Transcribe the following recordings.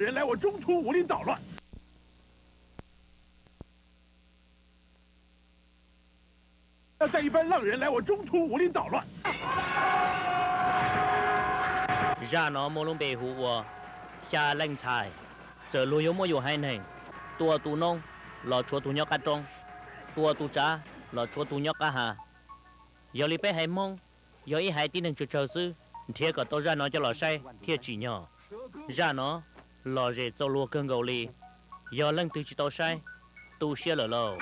人来我中途无力捣乱。 带一班浪人来我中途无力捣乱。Zaj no muaj lub npe hu ua Xya Leej Ntxhais. Txawm luag yuav muab yus haiv neeg, tua tus noob los tshuav tus nyob qab roob, tua tus tsav los tshuav tus nyob qab hav. Yog li peb haiv Hmoob yog ib haiv tib neeg tsawg tsawg xwb, nrhiav kom tau zaj no coj los saib thiaj tsim nyog. Zaj no lom zem txaus luag kawg nkaus li. Yog leej twg tsis tau saib, tu siab lawm lauj.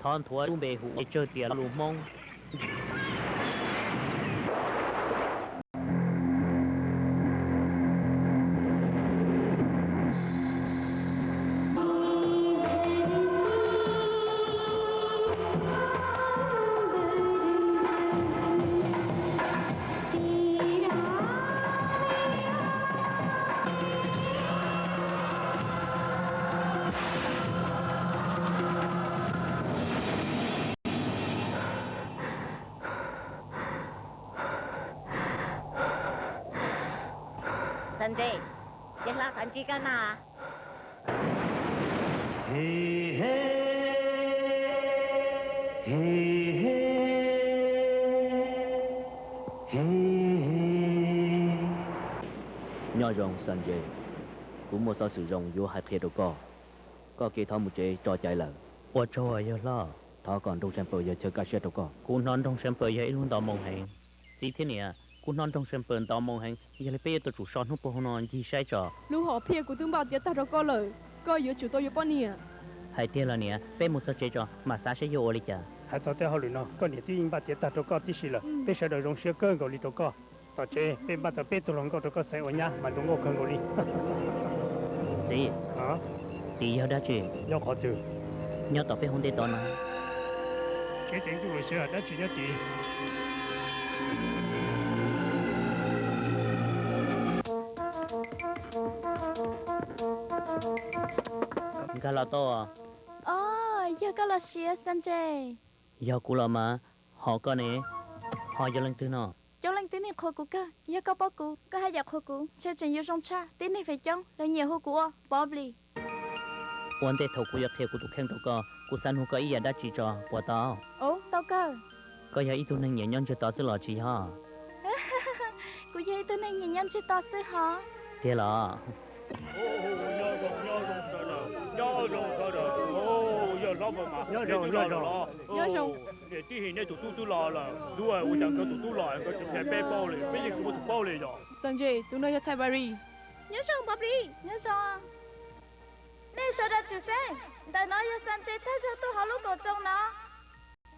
Thov nthuav lub npe hu ua tsawg tias lo lus Hmoob. Xab Ntse, yog hla xav ntsis koj na. Nyob zoo Xab Ntse, kuv muaj xov xwm zoo yuav hais qhia rau koj. Koj kev thov mus tsev tso cai lawm. Ua tsaug yawg hlob. Thov kom nroog Sam Pawg yog chaw kaj siab rau koj. Kuv hnov nroog Sam Pawg yog ib lub nto moo heev. Txiv thiab niam, kuv hnov nroog Sam Pawg nto moo heev, yog li peb yuav tau tsum so hnub puag hauv no ncig saib tso. Lub hom phiaj kuv twb npaj tiav tag rau koj lawm, koj yuav tsum tau yuav poj niam. Hais tiag los niam, peb mus txog tsev tso mam xav saib yuav ua li cas. Hais txog tej hauj lwm no, koj niam twb yeej npaj tiav tag rau koj tib si lawm. Peb sawv daws zoo siab kawg nkaus li rau koj. Tom tsev peb npaj tau peb tug hluas nkauj rau koj xaiv ua nyab mas zoo nkauj kawg nkaus li. Txiv, tim yog dab tsi? Nyob qhov twg? Nyob tom peb hauv ntej tod no. Tsev tseem ntuj lus xyov dab tsi nyob tid. Nkag los tau. Os, yog koj los siav, Xab Ntse. Yog kuv los mas, ho koj ne? Ho yog leej twg no? Coob leej tib neeg qhuas kuv kawg, yog koj paub kuv, koj haj yam qhuas kuv, ntshe tseem yuav zoo tshaj. Tib neeg feem coob lawv nyiam hu kuv ua Pov Plis. Ua ntej thaum kuv yuav qhia kuv tus kheej rau koj, kuv xav nug koj ib yam dab tsi tso, puas tau? Ub, tau kawg. Koj yog ib tug neeg nyiam nyob ntswg to xwb los tsis yog? Kuv yog ib tug neeg nyiam nyob ntswg to xwb hos. Tiag los? Nyob zoo, nyob zoo. Niam tij, nej tus tub twb los lawm. Tub, ua cas nkawd tus tub los nkawd tsis qhia peb paub li, peb yeej tsis muaj tus paub li yom. Xab Ntse, tus no yog Thaib Pab Ris. Nyob zoo Pab Ris. Nyob zoo. Nej sawv daws tsum xeeb, ntawm no yog Xab Ntse thawj zaug tuaj hauv lub koom txoos no.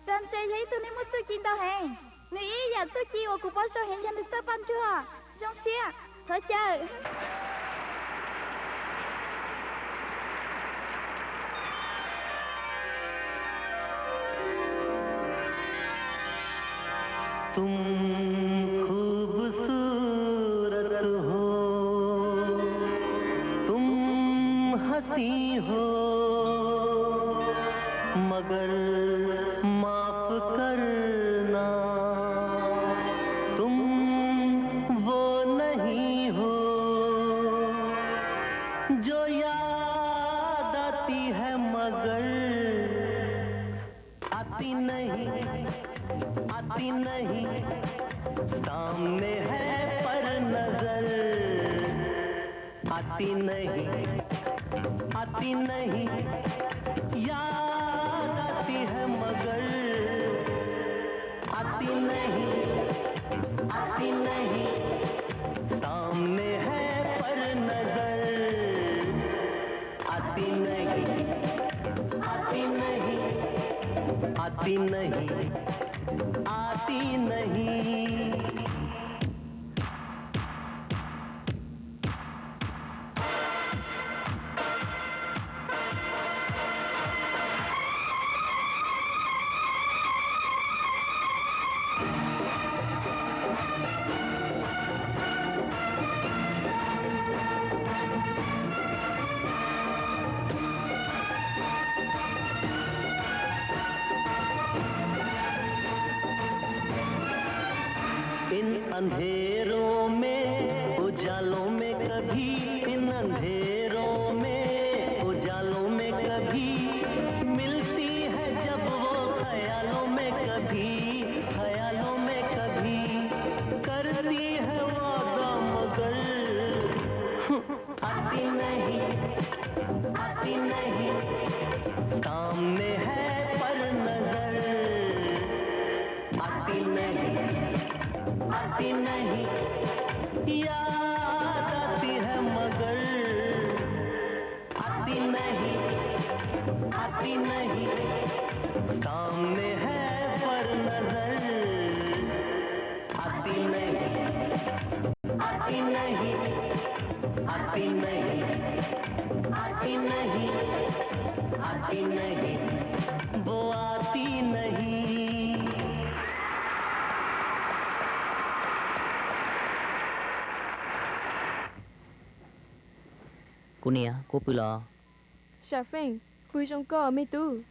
Xab Ntse yog ib tug neeg muaj txuj ci ntau heev, nws ib yam txuj ci uas kuv paub zoo heev yog nws txawj paj ntsuag. Zoo siab, thov caw. Tus khub xub हंसी हो, मगर माफ करना, तुम वो नहीं हो, जो याद आती है मगर आती नहीं, आती नहीं, सामने है पर नजर आती नहीं, आती नहीं, याद आती है मगर आती नहीं, आती नहीं, सामने है पर नजर आती नहीं, आती नहीं, आती नहीं, आती नहीं। इन अंधेरों में उजालों में कभी, इन अंधेरों में उजालों में कभी मिलती है जब वो ख्यालों में कभी, ख्यालों में कभी करती है वादा मगर आती नहीं, आती नहीं, सामने है पर नजर आती नहीं, आती नहीं, याद आती है मगर आती नहीं, आती नहीं, सामने है पर नजर आती नहीं, आती नहीं, आती नहीं, आती नहीं, आती नहीं, वो आती नहीं। Kuv niam, kuv pw los? Sam Feej, pw zoo koj me tub.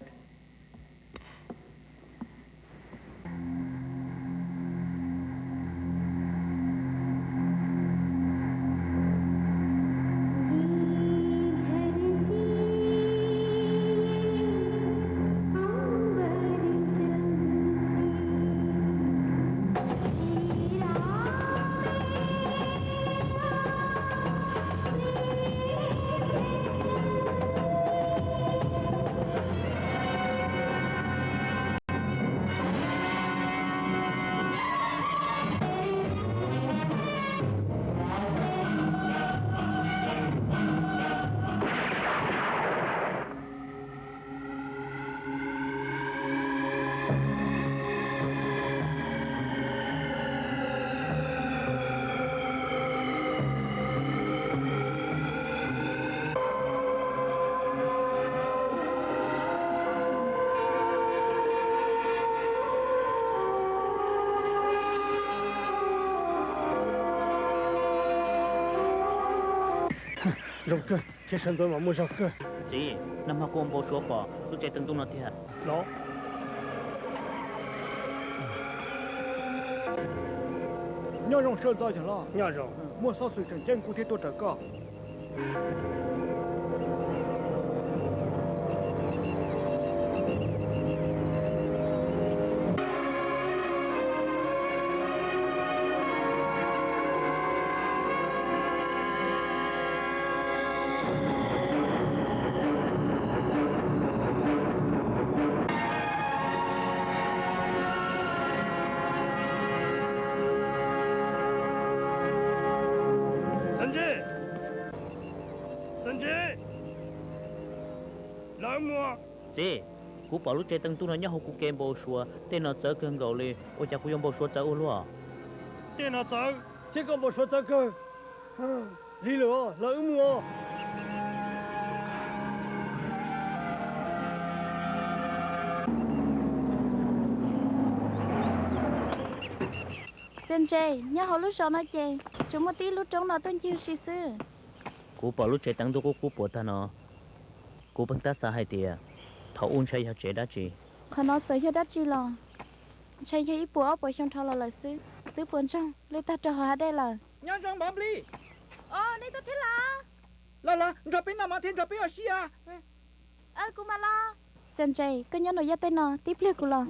Zoo kawg, khiav sawv ntxov mas muaj zog kawg. Txiv, nag hmo kuv ua npau suav pom lub tsev teev ntuj no tiag los. Nyob zoo sawv ntxov yawg hlob. Nyob zoo. Muaj xov xwm tseem ceeb kuv thiaj tuaj raws koj. Xeeb Ntsej, Xeeb Ntsej, lawv mus. Txiv, kuv pom lub tsev teev ntuj no nyob hauv kuv kev npau suav, tej no txawv kawg nkaus li, ua cas kuv yuav npau suav txawv ua luaj? Tej no txawv thiab koj npau suav txawv kawg. Lig lawm, lawv wb mus. Xeeb Ntsej, nyob hauv lub zos no ces tsuas muaj tib lub roob no tuaj ncig ua si xwb. Kuv pom lub tsev teev ntuj qub qub puas tag no, Kuv pheej tab xav hais tias thaum ub ntshai yog tsev dab tsi. Qhov no txawm yog dab tsi los ntshai yog ib puas ob puas xyoo dhau los lawm xwb, twb puas ntsoog lwj tag rau hauv hav dej lawm. Nyob zoo Npov Nplig. Os, nej tuaj thiab los? Los los, nrog peb noj mov thiab nrog peb ua si os. Kuv mam los. Xia Ntse, koj nyob nraum yaj tej no tib pliag kuv los.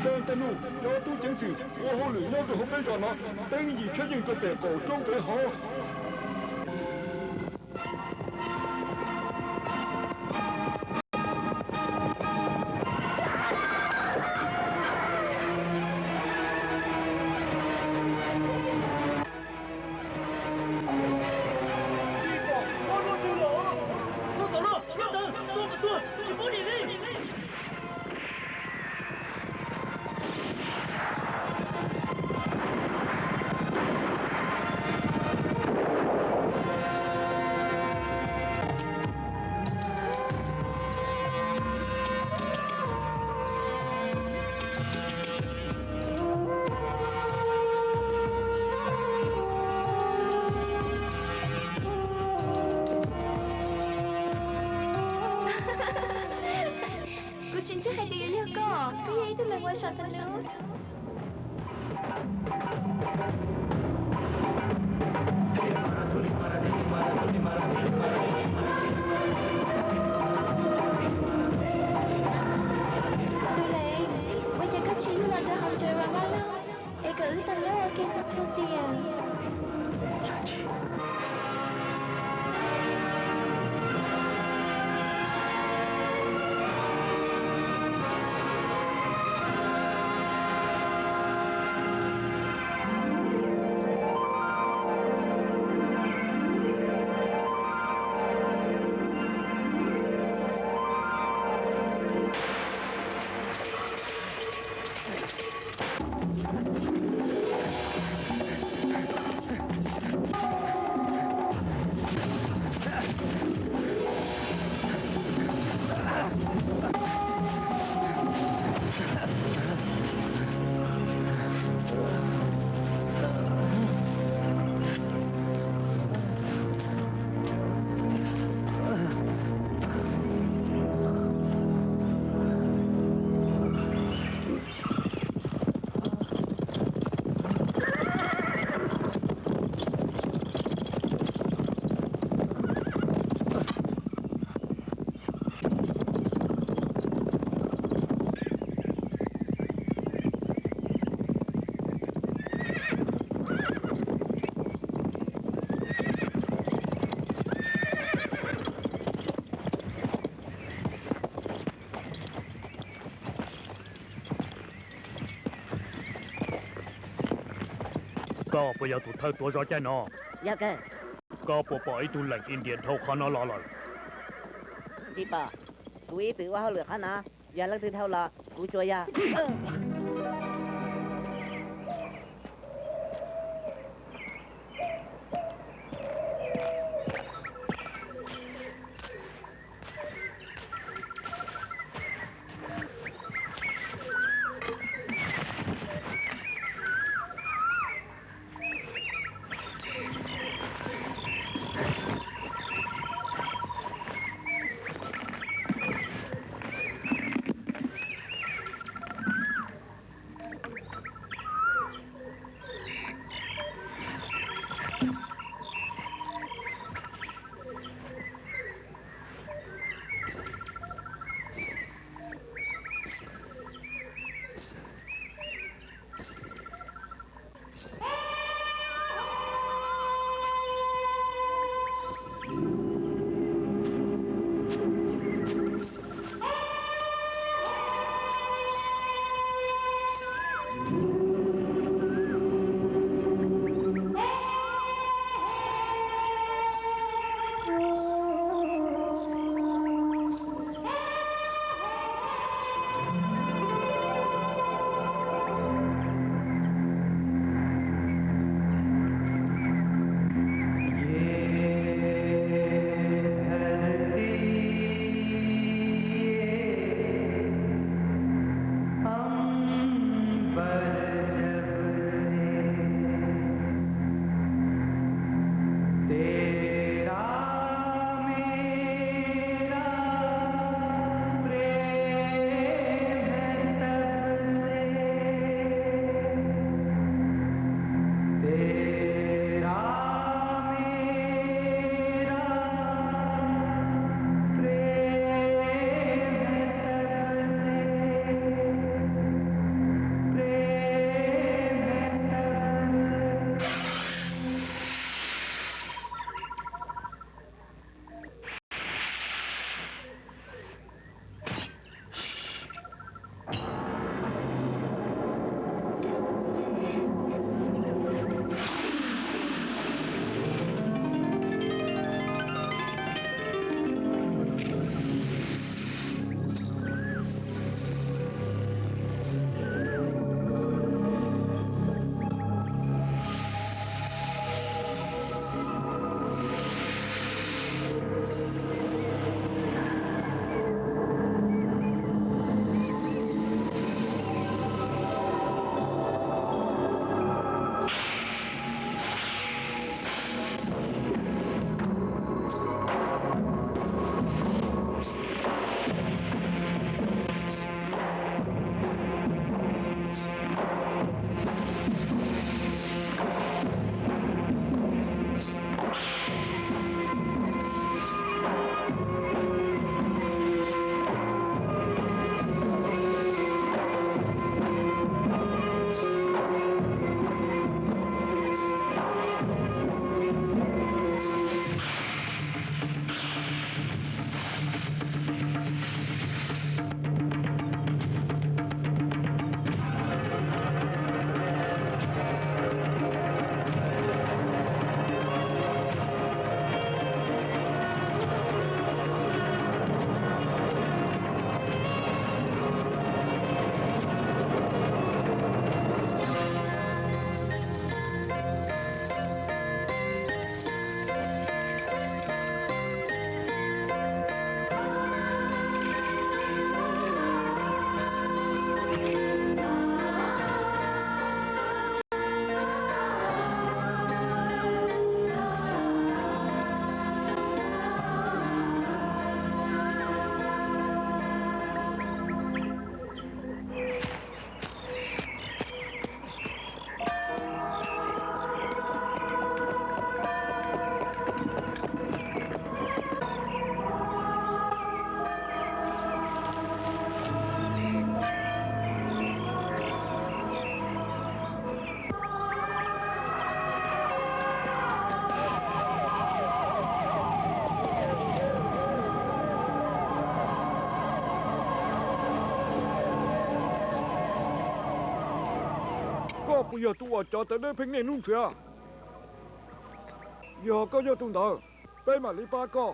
Sab Taj Nuj, cov tub ceev xwm ua hauj lwm nyob rau hauv peb zos no, teeb yim tshaj yeej rau pem qaum roob pem hov. Kuv tsis ntseeg hais tias yuav yog koj, koj yog ib tug neeg ua sa thas nus. Tus Leev, ua cas koj tsis yug los rau hauv Java Vaj Loog es kom wb tau nyob ua ke txhua txhua tiam? Koj puas yog tus thawj tuav zog caij no? Yog kawg. Koj puas pom ib tug leej India dhau qhov no los lawm? Tsis pom. Kuv ib txwm ua hauj lwm qhov no, yog leej twg dhau los kuv tsuas yog. Kuv yog tus uas cov tawv dawb pheej niaj hnub nrhiav. Yog koj yog tus ntawd, peb mam li pab koj.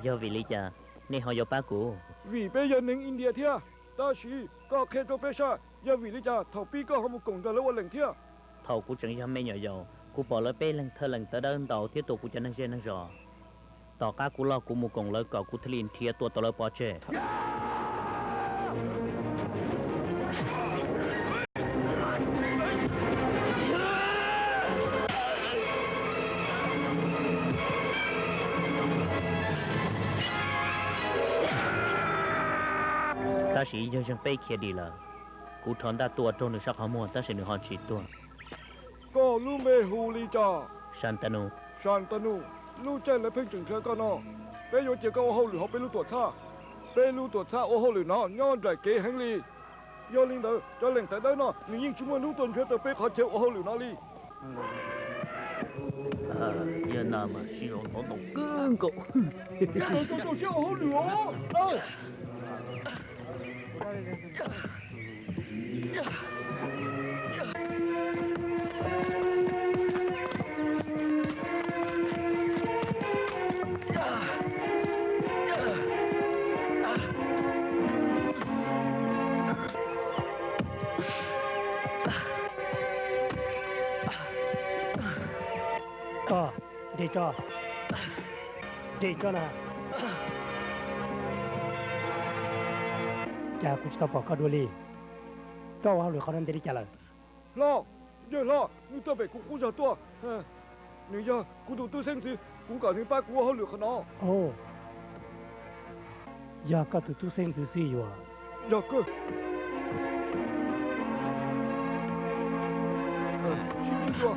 Yog vim li cas nej ho yuav pab kuv? Vim peb yog neeg India thiab. Tab sis koj qhia rau peb saib, yog vim li cas thaum pib koj ho mus koom nrog lawv ua leej thiab? Thaum kuv tseem yog me nyuam yaus, kuv pom lawv peb leeg thawj leej tawv dawb ntaus thiab tua kuv cov neeg zej neeg zos. Tom qab kuv loj kuv mus koom lawv kom kuv thiaj li nrhiav tua tau lawv pov tseg. Tab sis yog zeeg peb khiav dim lawm, kuv rho ntaj tua raug nws sab qhov muag tab sis nws ho tsis tuag. Koj lub npe hu li cas? Santanu. Santanu, lub caij lawv pheej tseem nrhiav koj no, peb yuav cia koj ua hauj lwm hauv peb lub tuam txhab. Peb lub tuam txhab ua hauj lwm no nyob nraim kev heev li. Yog li ntawd cov leej tawv dawb no nws yeej tsis muaj hnub tuaj nrhiav tau peb qhov chaw ua hauj lwm no li. Yog na mas sib zog ntov ntau kawg nkaus. Sib zog ntov ntau siab ua hauj lwm os. Koj, nres tso, nres tso na. Cas kuv tsis tau pom koj dua li? Koj ua hauj lwm qhov no ntev li cas lawm? Hlob, yawg hlob, nws tuaj pem kuv qub zog tuaj. Nws yog kuv tus tub xeeb ntxwv, kuv kom nws pab kuv ua hauj lwm qhov no. Yog koj tus tub xeeb ntxwv xwb yuav. Yog kawg. Sib ntsib dua.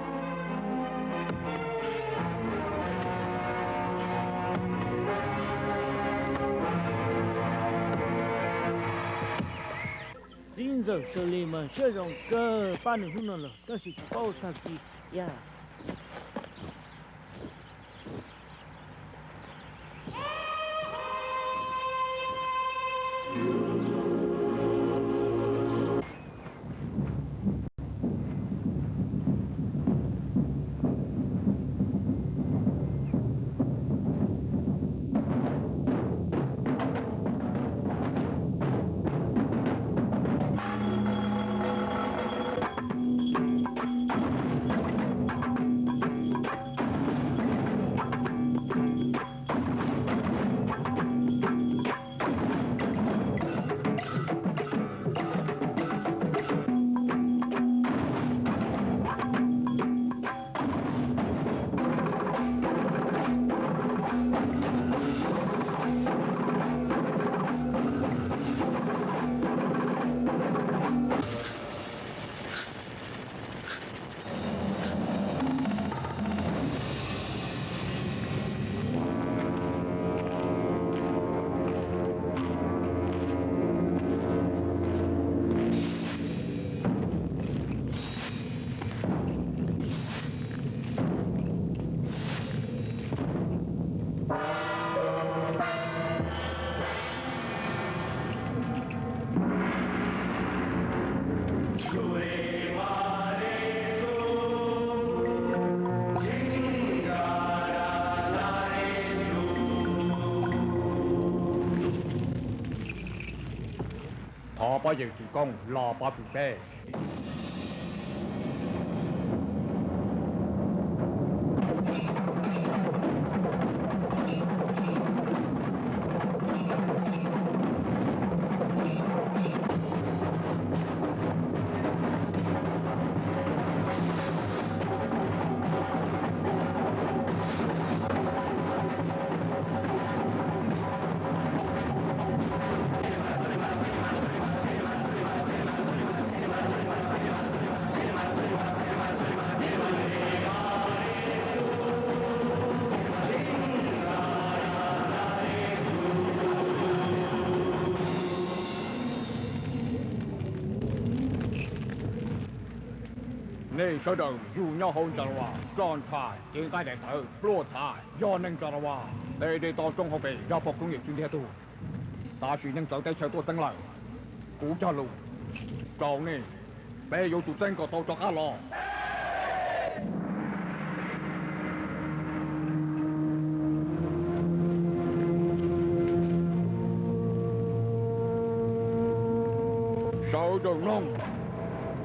Txiv ntxawm Saw Lis mas siab zoo kawg pab nws hnub no los tab sis tsis paub tag kis. Thov pab yawm txwv koob los pab swm peb. Nej sawv daws yug nyob hauv Ntsa Las Vas, roj ntshai, cev nqaij daim tawv, pluaj txhav, yog neeg Ntsa Las Vas, tej dej toj roob hauv pes yog pog koob yawm txwv ntiag tug. Tab sis neeg txawv teb chaws tuaj txeeb lawm. Kuv cog lus rau nej, Peb yuav tsum txeeb kom tau rov qab los. Sawv daws mloog,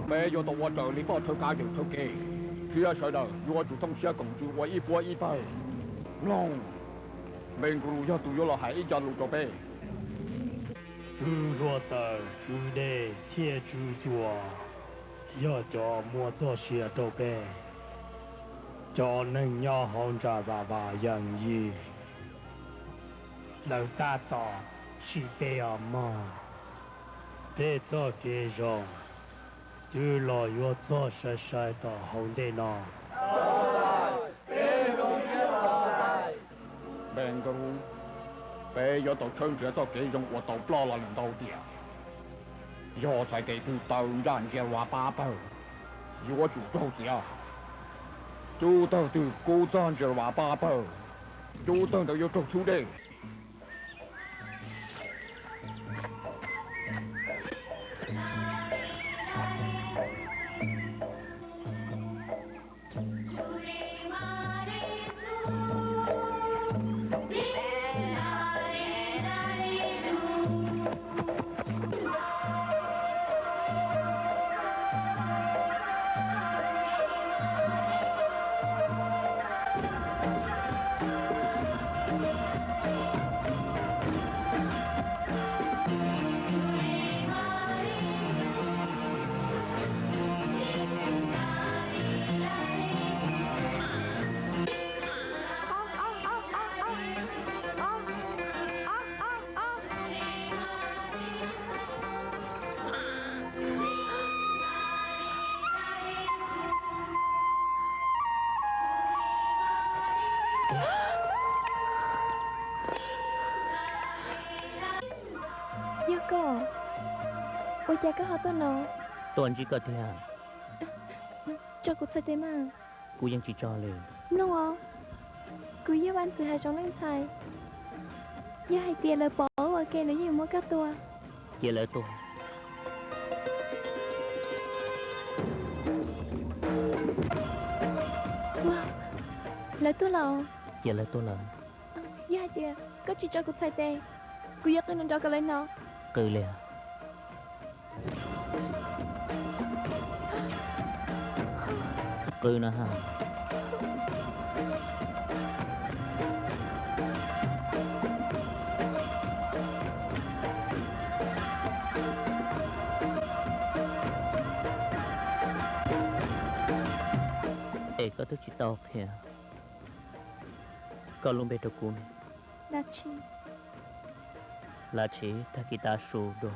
peb yuav tau ua raws li poj thawj kav yawm thawj kev, thiab sawv daws yuav tsum thooj siab koom ntsws ua ib puab ib pawg. Mloog, Npes Nkaus Lus yog tus yuav los hais ib co lus rau peb. Tswv Hluav Taws, Tswv Dej thiab Tswv Cua yog cov muab txoj sia rau peb cov neeg nyob hauv nram Vam Vam Yees Yig. Lawv tab tom sim peb os mog. Peb txoj kev zoo twb los yuav txog sai sai tom hauv ntej no. Npes Nkaus Lus, peb yuav tau tshawb nrhiav txoj kev zoo uas tau ploj los lawm ntau tiam. Yog txhais tes twg taw ncaj Ntsia Vam pab pawg, yuav tsum raug txiav. Cub tawg twg kub txog Ntsia Vam pab pawg, cub tawg ntawd yuav raug txhub dej. Yog koj, ua cas koj ho tuaj no? Tuaj ntsib koj tiag. Tso kuv txhais tes mas. Kuv yeej tsis tso li. Mloog os, kuv yog Vaj Ntxwv hav zoov leej ntxhais. Yog hais tias lawv pom wb ua ke lawv yeej muab koj tua. Cia lawv tuaj. Ua, lawv tuaj lawm. Cia lawv tuaj lawm. Yog hais tias koj tsis tso kuv txhais tes, kuv yuav qw nrov nrov kom lawv hnov. Qw li. Qw no ha. Es koj twb tsis tau qhia koj lub npe rau kuv ne. Dab tsi? Lav Tshis tag kis tav su dua,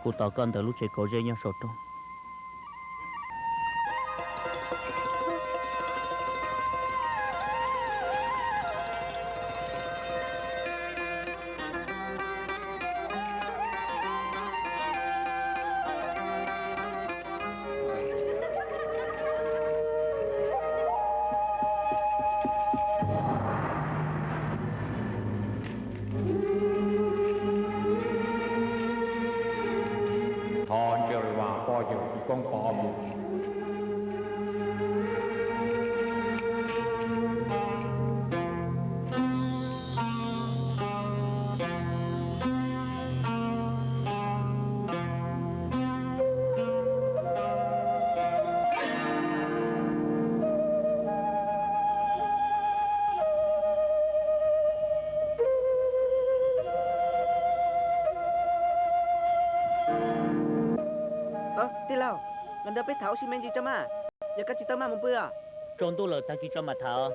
kuv tos koj ntawm lub tsev kauv zeb nyob saum roob. Thov Ntsia Vam pog yawm tus koob pov hwm. Tij laug, los nrog peb tham ua si me ntsis tso mas, yog koj tsis tau maj mus pw os. Tsaus ntuj lawm, tag kis tso mam tham.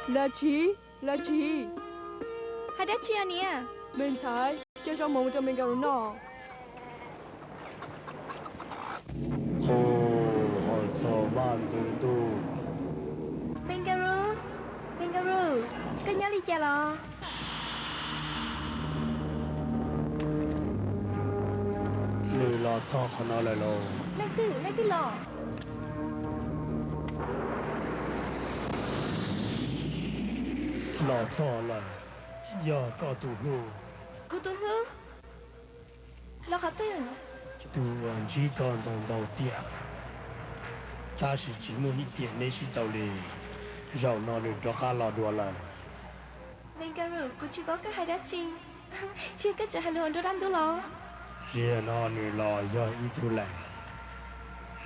Laj Tshis, Laj Tshis. Hais dab tsi os niam? Me ntxhais, coj zaub mov mus rau Me Nkas Rus noj. Hu, ho txog vaj ntxwv ntuj. Me Nkas Rus, Me Nkas Rus, koj nyob li cas los? Nws los txog qhov no lawm los? Leej twg, leej twg los? Los txog lawm, yog koj tus hlub. Kuv tus hlub? Los qhov twg? Tus uas ntsib koj ntau ntau tiam, tab sis tsis muaj ib tiam neb sib tau li. Zaum no nws rov qab los dua lawm. Me Nkas Rus, kuv tsis paub koj hais dab tsi. Tsis yog koj tseem hais lus ua nruab dab ntub los? Zaum no nws los yog ib tug leej,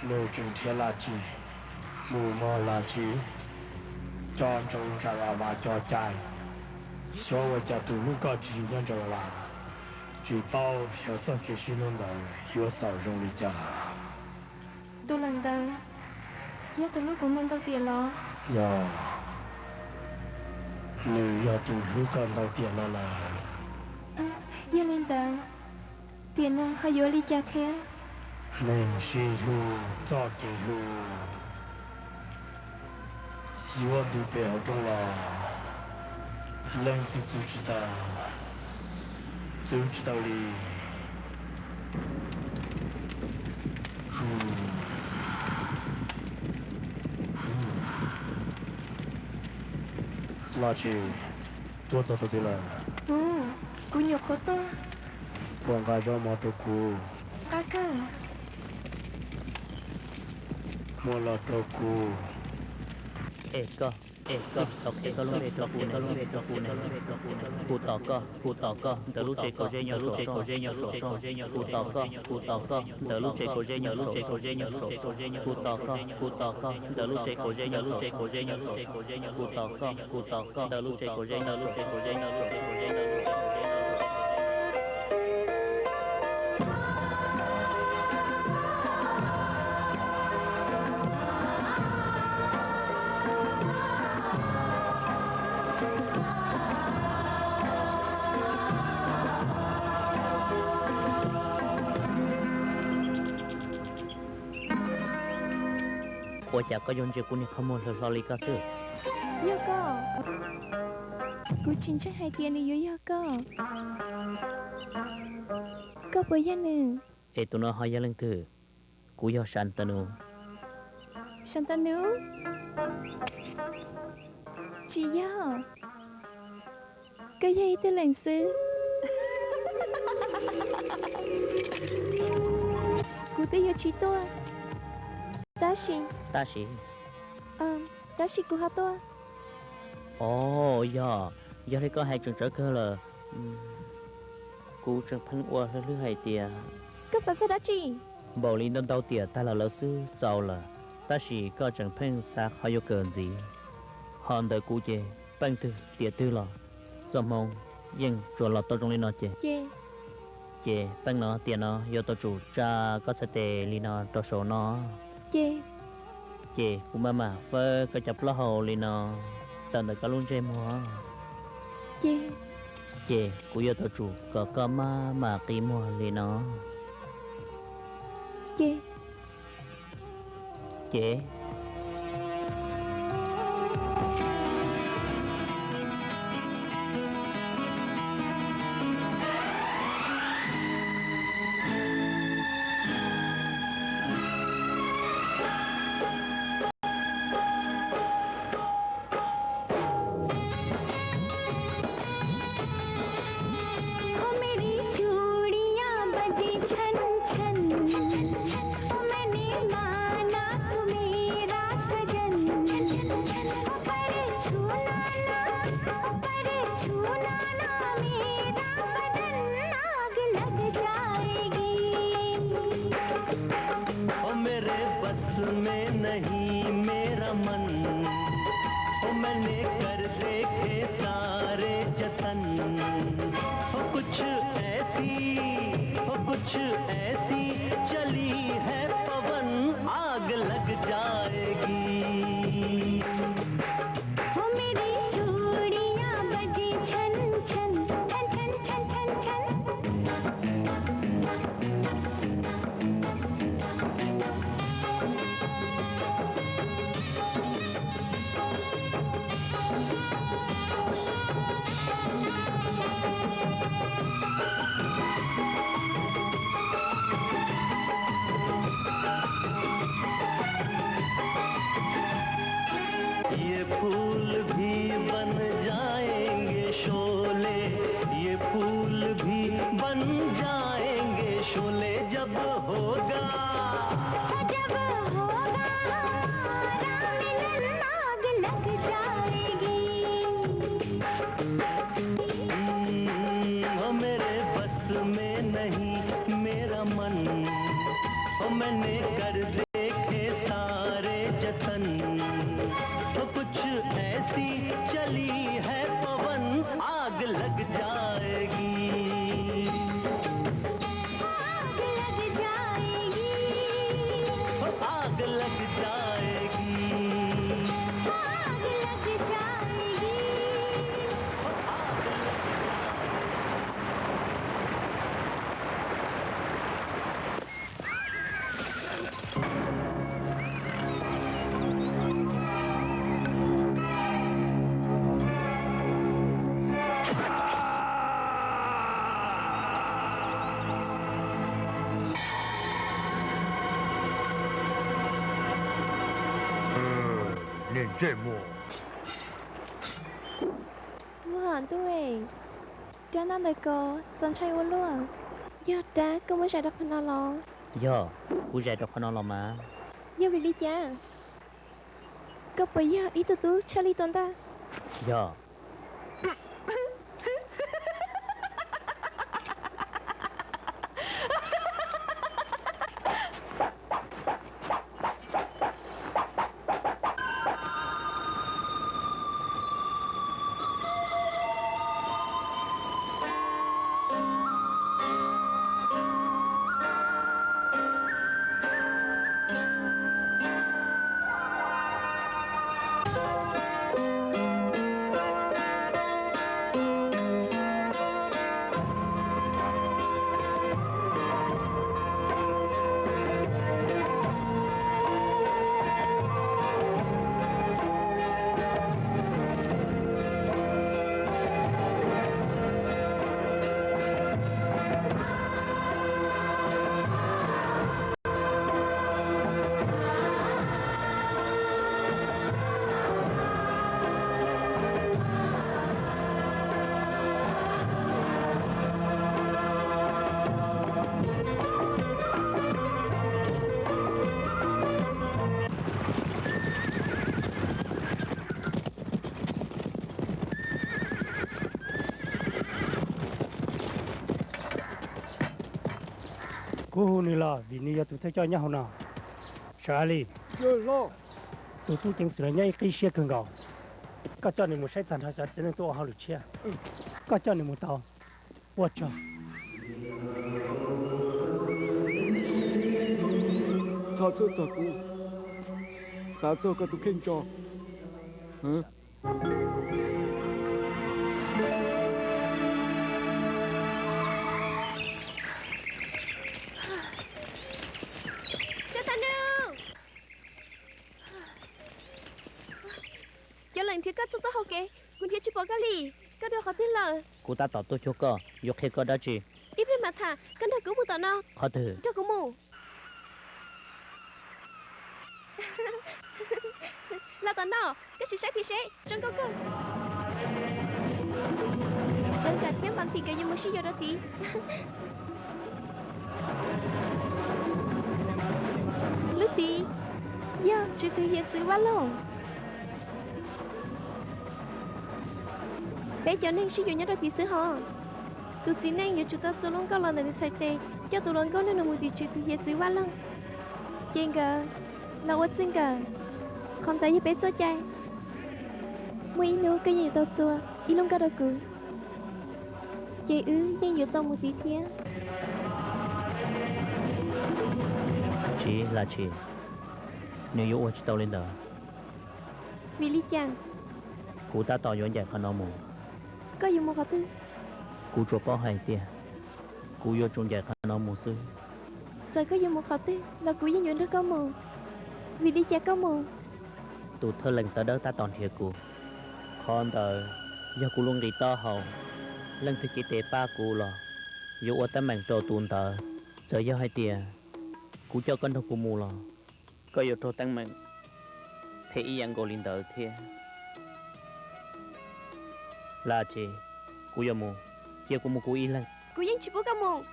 nws tseem nrhiav Laj Tshis mus mog Laj Tshis. Coj ntsoov Ntsa Vas Vas cov cai, xyov ua cas tus hlub koj tsis nyob Ntsa Vas Vas, tsis paub xyov txoj kev sib hlub ntawd yuav xaus zoo li cas. Tus leej ntawd yog tus hlub kuv ntau ntau tiam los? Yog, nws yog tus hlub koj ntau tiam los lawm. Yog li ntawd, tiam no ho yuav li cas thiab? Neeg sib hlub txoj kev hlub yuav nti pem hauv rooj los, leej twg txwv tsis tau, txwv tsis tau li. Laj Tshis, tuaj txog thaum twg lawm? Kuv, kuv nyuam qhuav tuaj. Puas nqa zaub mov rau kuv? Nqa kawg. Muab los rau kuv. Es koj, es koj, tau qhia koj lub npe rau kuv ne. Kuv tos koj, kuv tos koj ntawm lub tsev kaum zej nyob saum rooj. Kuv tos koj, kuv tos koj ntawm lub tsev kaum zej nyob saum rooj. Kuv tos koj, kuv tos koj ntawm lub tsev kaum zej nyob saum rooj. Kuv tos koj, kuv tos koj ntawm lub tsev kaum zej nyob saum rooj. Ua cas koj yuav ntsia kuv niag qhov muag hlo hlo li koj xwb? Yog koj? Kuv tsis ntseeg hais tias nws yuav yog koj. Koj puas yog nws? Es tus no ho yog leej twg? Kuv yog Sam Nta Nus. Sam Nta Nus? Tsis yog. Koj yog ib tug leej xwb. Kuv twb yuav tsis tuaj, tab sis, tab sis, tab sis kuv ho tuaj. Os, yog, yog li koj hais tseem tsawv kawg lawm. Kuv tseem pheej ua hlwb hlwb hais tias, koj xav txog dab tsi? Npaum li ntau ntau tiam tag los lawm xwb txaus lawm, tab sis koj tseem pheej xav qhov yuav kawm ntxiv. Ho ntawm kuv ces peej twg tiam twg los txoj hmoo yeej tsuas los tau zoo li no ces, ces peej no tiam no yuav tau tsum tsa koj txhais tes li no rau saum no. Ces kuv maj mam fawb koj cov plaub hau li no tawm ntawm koj lub ntsej muag. Ces kuv yuav tau tsum kom koj maj mam qi muag li no. Ces, ces ओ मेरे बस में नहीं मेरा मन, ओ मैंने कर देखे सारे जतन। ओ कुछ ऐसी, ओ कुछ ऐसी चली है पवन, आग लग जाएगी। ओ मेरी कर देखे सारे जतन, तो कुछ ऐसी चली है पवन, आग लग जाएगी। आग लग जाएगी। आग लग जाएगी। आग लग जाएगी। Niag ntsej muag. Muaj ntuj, rab ntaj ntawd ko txaus ntshai ua luaj. Yog rab koj muab zais rau qhov no los? Yog, kuv zais rau qhov no los mas. Yog vim li cas? Koj puas yog ib tug tub tshaj lij tua ntaj? Yog. Kuv hu nws los vim nws yog tus thawj coj nyob hauv no. Sawv a li, tus tub ceev xwm no nyob ib qib siab kawg nkaus. Koj coj nws mus saib tag nrho cov txiv neej tuaj ua hauj lwm tshiab. Koj coj nws mus tau. Ua tsaug. Txhob txhawj txog kuv, xav txog koj tus kheej tso. Cov leej nrhiav koj txhua txoj hau kev, kuv nrhiav tsis pom koj li. Koj dua qhov twg lawm? Kuv tab tom tuaj cuag koj, yuav qhia koj dab tsi? Ib pliag mam tham, koj nrog kuv mus tom no. Qhov twg? Nrog kuv mus. Los tom no, koj sim saib tid seb zoo nkauj kawg. Lawv nkawd thiab Npas Ntim nkawd yuav mus sib yuav rau tid. Lub tid, yog tswv tw hiav txwv Vaj Loog. Peb cov neeg sib yuav nyob rau tid xwb hos. Tus txiv neej yuav tsum tau txua lub nkauj los ntawm nws txhais tes, coj tus hluas nkauj nug nws mus tim tswv tw hiav txwv Vaj Loog, ces nkawd los ua txij nkawm. Qhov ntawd yog peb txoj cai. Muaj ib hnub koj yeej yuav tau txua ib lub nkauj rau kuv, ces wb yeej yuav tau mus tid thiab. Tsis, Laj Tshis, nws yuav ua tsis tau li ntawd. Vim li cas? Kuv tab tom yuav ncaim qhov no mus. Koj yuav mus qhov twg? Kuv tsuas paub hais tias kuv yuav tsum ncaim qhov no mus xwb. Txawm koj yuav mus qhov twg los kuv yeej yuav nrog koj mus. Vim li cas koj mus? Tus thawj leej tawv dawb tab tom nrhiav kuv. Qhov ntawd yog kuv lub nqi taub hau. Leej twg cev tes pab kuv los yuav ua teeb meem rau tus ntawd. Txawm yog hais tias kuv coj koj nrog kuv mus los koj yuav raug teeb meem phem ib yam nkaus li ntawd thiab. Laj Tshis, kuv yuav mus, cia kuv mus kuv ib leeg. Kuv yeej tsis pub koj mus.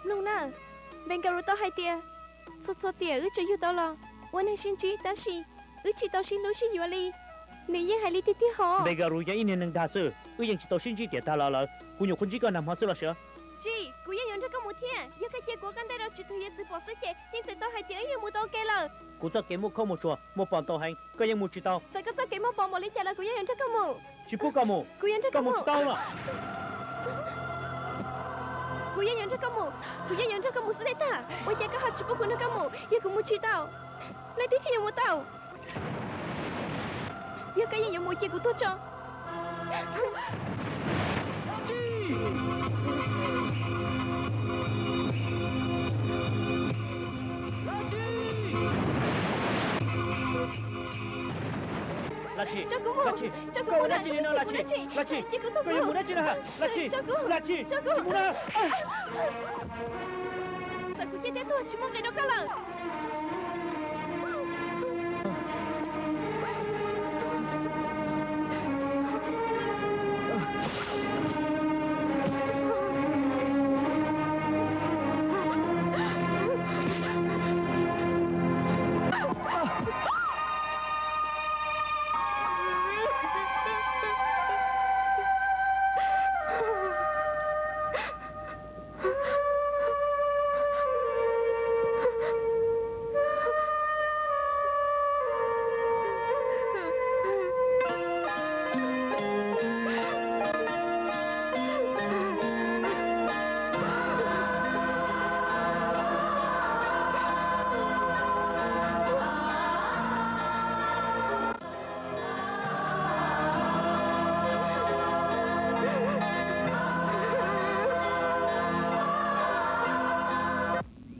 Mloog na, Npes Nkas Rus tau hais tias, txhua txhua tiam wb tsuas yug tau los ua neeg sib ntsib, tab sis wb tsis tau sib hlub sib yuav li. Nws yeej hais li tiag tiag hos. Npes Nkas Rus yog ib niag neeg dag xwb, wb yeej tsis tau sib ntsib tiam tag los lawm, kuv nyuam qhuav ntsib koj nag hmo xwb los sis? Tsis, kuv yeej yuav nrog koj mus thiab. Yog koj cia kuv koj ntej rau Tswv Tug Yawm Txwv pom xwb ces yeej txhais tau hais tias wb yuav mus tau ua ke lawm. Kuv txoj kev muaj khaub muag tsuas muaj pom ntau heev, koj yeej mus tsis tau. Txawm koj txoj kev muaj pom npaum li cas los kuv yeej yuav nrog koj mus. Tsis pub koj mus. Kuv yuav nrog koj mus. Tsis tau los. Kuv yeej yuav nrog koj mus. Kuv yeej yuav nrog koj mus xwb thiaj tag. Ua cas koj ho tsis pub kuv nrog koj mus? Yog kuv mus tsis tau, leej twg thiaj yuav mus tau? Yog koj yeej yuav mus ces kuv tuag tso. Laj Tshis, tso kuv mus, tso kuv mus, Laj Tshis, Laj Tshis, cia kuv tuag, koj yuav mus dab tsi na? Laj Tshis, tso kuv, Laj Tshis, tso kuv mus na. Txawm kuv ciaj thiab tuag tsis muaj nqis rau koj lawm.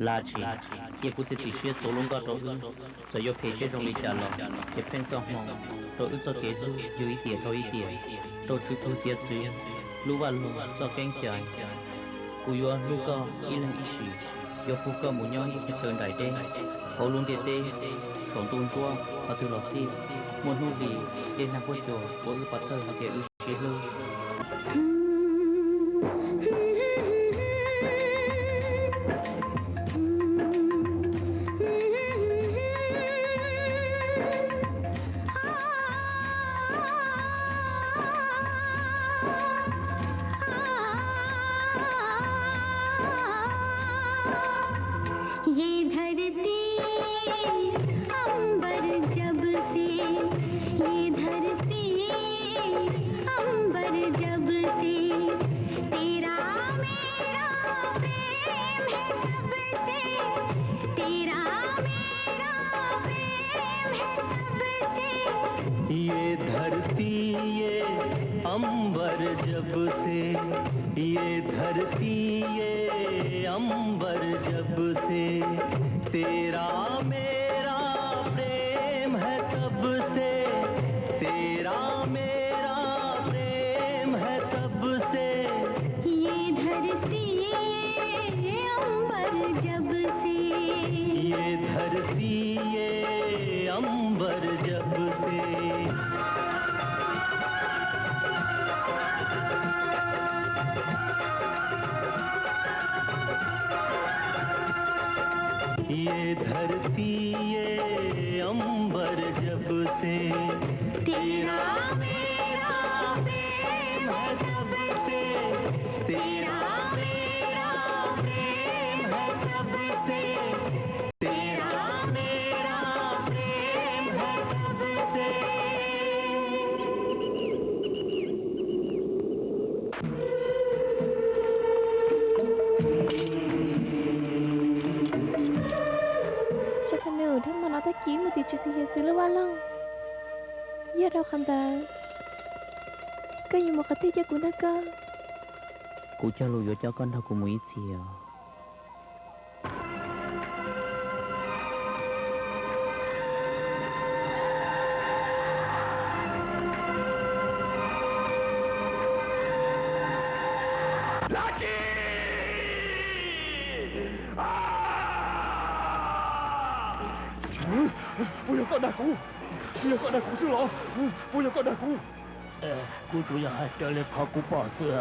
Laj Tshis, cia kuv txiav txim siab txuas lub nkoj rau wb. Txawm yuav phem thiab zoo li cas los ces pheej txoj hmoo rau wb txoj kev hlub yug ib tiam dhau ib tiam, rau Tswv Tug Yawm Txwv lub vaj loog txoj keeb cai. Kuv yuav hlub koj ib leeg ib sim, yuav pub koj mus nyob ib qhov chaw nraim deb hauv lub ntiaj teb, saum ntuj ntsuab qhov twg los xij, muaj hnub hlis dej nag huab cua ua wb pov thawj hais tias wb sib hlub. ये धरती अंबर जब से, ये धरती अंबर जब से, तेरा मेरा प्रेम है तब से, तेरा मेरा प्रेम है तब से। ये धरती ये अंबर जब से, ये धरती ये अंबर जब से, तेरा मेरा प्रेम है तब से, तेरा मेरा प्रेम है तब से। ये धरती ये अंबर जब से, ये धरती ये अंबर जब से। ये धरती ये अंबर जब से, तेरा मेरा प्रेम है तब से, तेरा मेरा प्रेम है तब से, तेरा मेरा प्रेम है तब से। Sab thas nus, dhau hmo no tag kis mus tim Tswv Tug Yawm Txwv lub vaj loog. Yog rau qhov ntawd, koj yuav mus qhov twg coj kuv nrog koj? Kuv cog lus yuav coj koj nrog kuv mus ib txhis os. Laj Tshis! Puas yog koj dag kuv? Puas yog koj dag kuv xwb los? Puas yog koj dag kuv? Kuv tsuas yog hais raws li qhov kuv pom xwb.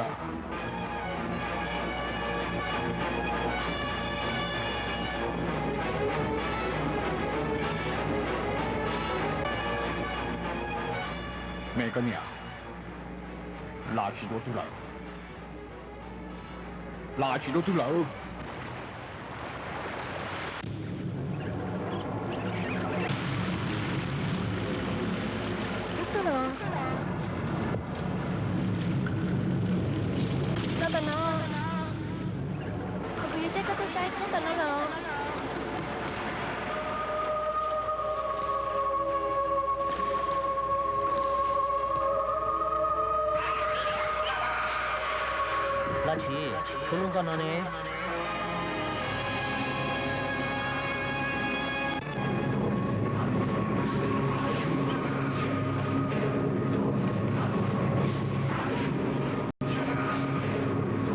Me koj niam, Laj Tshis dua twg lawm? Lam tsis dua twg lawm. Ib txog los los ntawm no, qhov kuv yuav coj koj tuaj saib nyob ntawm no los. Dab tsi? Tshuav lub nkoj no ne.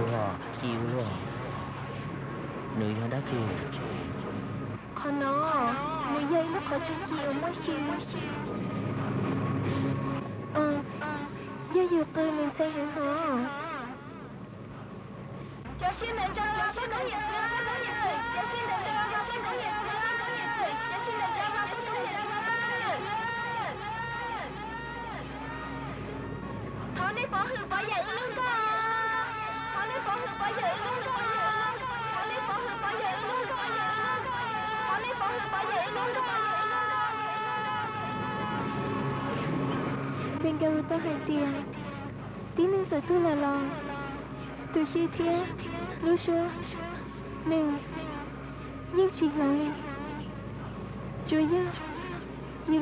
Ua, ci ua luaj. Nws yog dab tsi? Qhov no, nws yog ib lub qhov tswj ci uas muaj xyw. Yog yus qw nws ntxhais heev hos. Thov nej pov hwm pov yawm wb lub nkoj. Thov nej pov hwm pov yawm wb lub nkoj. Thov nej pov hwm pov yawm wb lub nkoj. Thov nej pov hwm pov yawm wb lub nkoj. Bengalu tau hais tias tib neeg txawm tuag lawm los tus xyw thiab lub suab nws yeej tsis hloov li, tsuas yog yus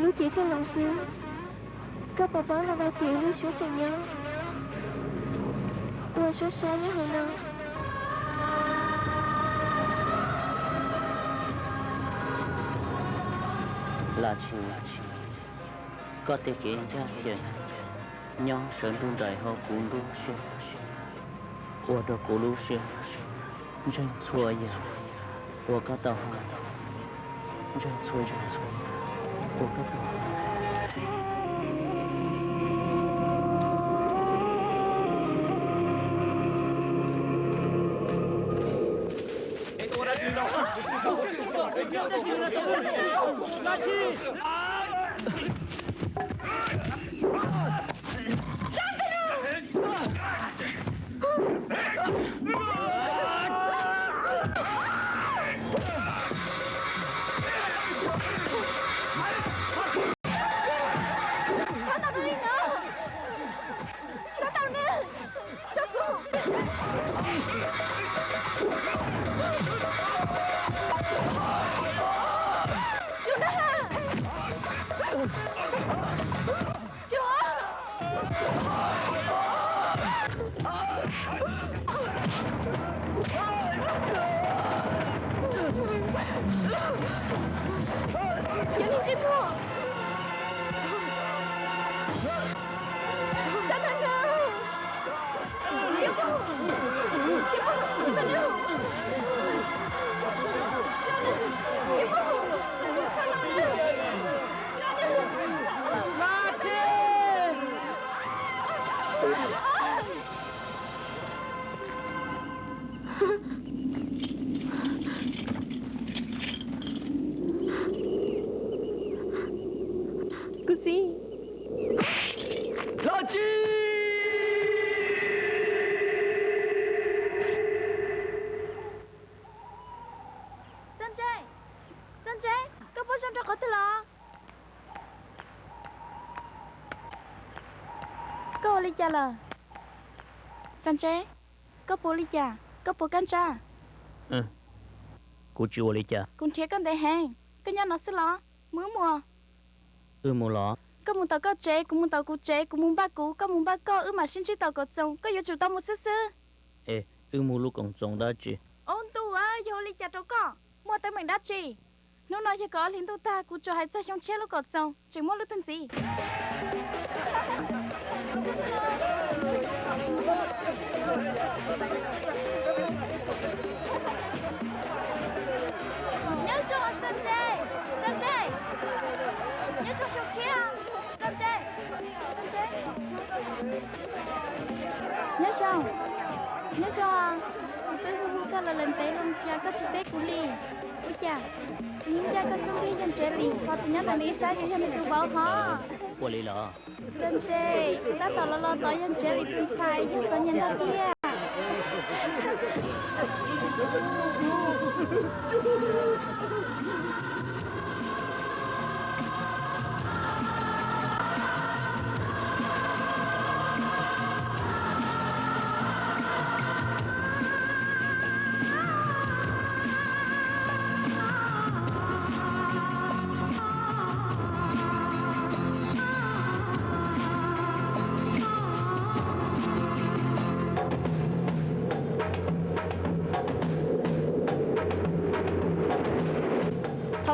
lub cev thiaj hloov xwb. Koj puas paub los ntau tias lub suab tseem nyob ua suab sab nyob hauv no? Lam tsis, koj tej kev ncaj ncees nyob sawv ntuj nraim hauv kuv lub siab, ua rau kuv lub siab ntseeg txhua yam uas koj tau hais, ntseeg txhua yam uas koj tau hais. Kuv txiv. Txawj ntse, txawj ntse, koj puas zoo rau qhov twg los? Koj ua li cas lawm? Txawj ntse, koj puas ua li cas? Koj puas kab ntsaj? Kuv tsis ua li cas. Kuv nrhiav koj ntev heev, koj nyob no xwb los? Mus wb mus. Wb mus los? Koj mus tom koj tsev, kuv mus tom kuv tsev, kuv mus npaj kuv, koj mus npaj koj, wb mam sib ntsib tom koom txoos, koj yuav tsum tau mus xwb xwb. Es wb mus lub koom txoos dab tsi? Ua ntu, yog ua li cas rau koj? Muaj teeb meem dab tsi? Hnub no yog kaum ob hlis ntuj tag, kuv tsuas hais txog xyoo tshiab lub koom txoos tseem muaj lub twg ntxiv. Nyob zoo, txawj ntse, txawj ntse. Nyob zoo xyoo tshiab, txawj ntse, txawj ntse. Nyob zoo, nyob zoo. Kuv twb hu hu koj los lawm ntev loo, cas koj tsis teb kuv li? Ua cas? Kuv yeej ncaj koj xub ntiag yog Ntsev Lis, qhov tim nyob ntawm nws ib sab ces yog nws tus vauv hov. Ua li los? Txawj ntse, kuv tab tom los los tod yog Ntsev Lis tus ntxhais, yeej txom nyem ntag tiag. Thov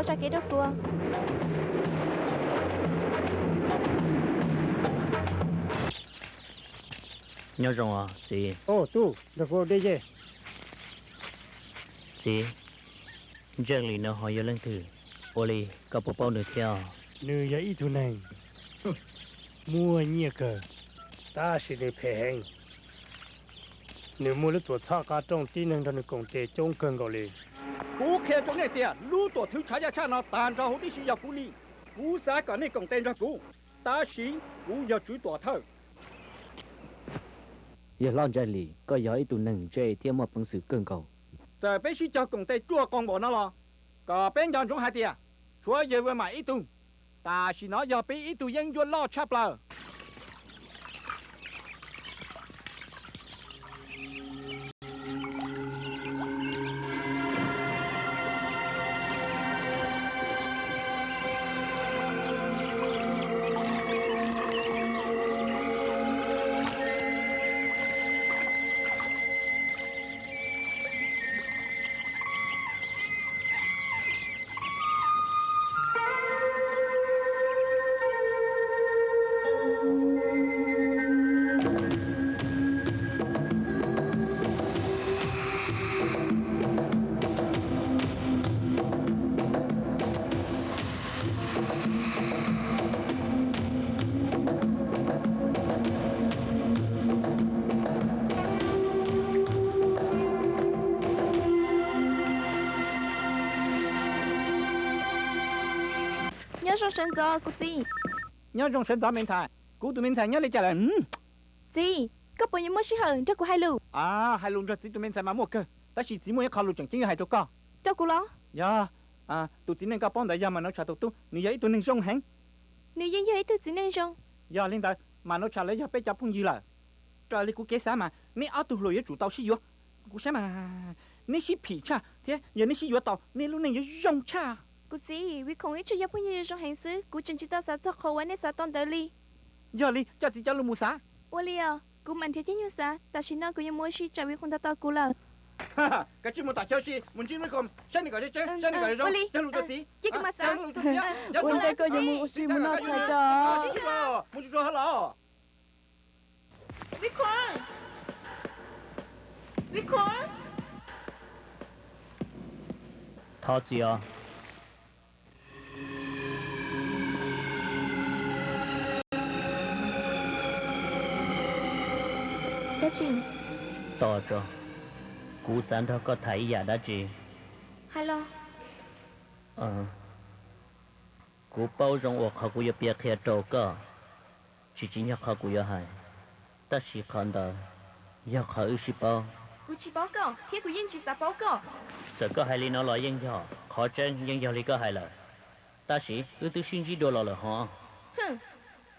tsa kev rau kuv. Nyob zoo os txiv. Tub, nrog kuv ua dej ye. Txiv, Ntseej Lis no ho yog leej twg? Ua li koj puas paub nws thiab? Nws yog ib tug neeg muaj nyiaj kawg, tab sis nws phem heev. Nws muaj lub tuam txhab qab rooj tib neeg nrog nws koom tes coob kawg nkaus li. Kuv qhia rau nej tias lub tuam thwv tshav yaj tshaj no tag nrho huv tib si yog kuv li. Kuv xav kom nej koom tes nrog kuv, tab sis kuv yog tswv tuam thawj. Yawg hlob Ntseej Lis, koj yog ib tug neeg ntse thiab muaj peev xwm kawg nkaus. Txawm peb sib cog koom tes ruaj qoo npaum no los, kom peb nco ntsoov hais tias tshuav yawg Vaj Mam ib tug, tam sim no yog peb ib tug yeeb ncuab loj tshaj plaws. Nyob zoo sawv ntxov kuv txiv. Nyob zoo sawv ntxov me ntxhais. Kuv tus me ntxhais nyob li cas lawm? Txiv, koj puas yuav muaj sij hawm nrog kuv hais lus? Hais lus nrog txiv tus me ntxhais mas muaj kawg, tab sis txiv muaj ib qho lus tseem ceeb yuav hais rau koj. Rau kuv los? Yog, tus txiv neej koj paub ntawd yog Mas Nau Tsham tus tub, nws yog ib tug neeg zoo heev. Nws yeej yog ib tug txiv neej zoo. Yog li ntawd, Mas Nau Tsham lawv yog peb cov phooj ywg lawm. Raws li kuv kev xav mas neb ob tug hluas yuav tsum tau sib yuav. Kuv saib mas neb sib phim tshaj thiab yog neb sib yuav tau nej lub neej yuav zoo tshaj. Kuv txiv, Viv Khoom ib tsuas yog phooj ywg zoo heev xwb, kuv tseem tsis tau xav txog qhov uas nej xav tau ntawd li. Yog li, coj txiv cov lus mus xav. Ua li os, kuv mam nrhiav caij nyoog xav, tam sim no kuv yuav mus ua si tsam Viv Khoom tos tos kuv lawm. Kav tsij mus tom chaw si, mus ntsib Viv Khoom, saib nws kom tseeb tseeb, saib nws kom zoo zoo, cog lus rau txiv. Ua ntej koj yuav mus ua si mus noj tshais tso. Mus tsuag tsuag los. Thov txim os. Tos tso, kuv xav nrog koj tham ib yam dab tsi. Hais los. Kuv paub zoo uas qhov kuv yuav piav qhia rau koj tsis tsim nyog qhov kuv yuav hais, tab sis qhov ntawd yog qhov wb sib paub. Kuv tsis paub koj thiab kuv yeej tsis xav paub koj. Txawm koj hais li no los yeej yog, qhov tseeb yeej yog li koj hais lawm. Tab sis wb twb sib ntsib dua los lawm hos. Hwm,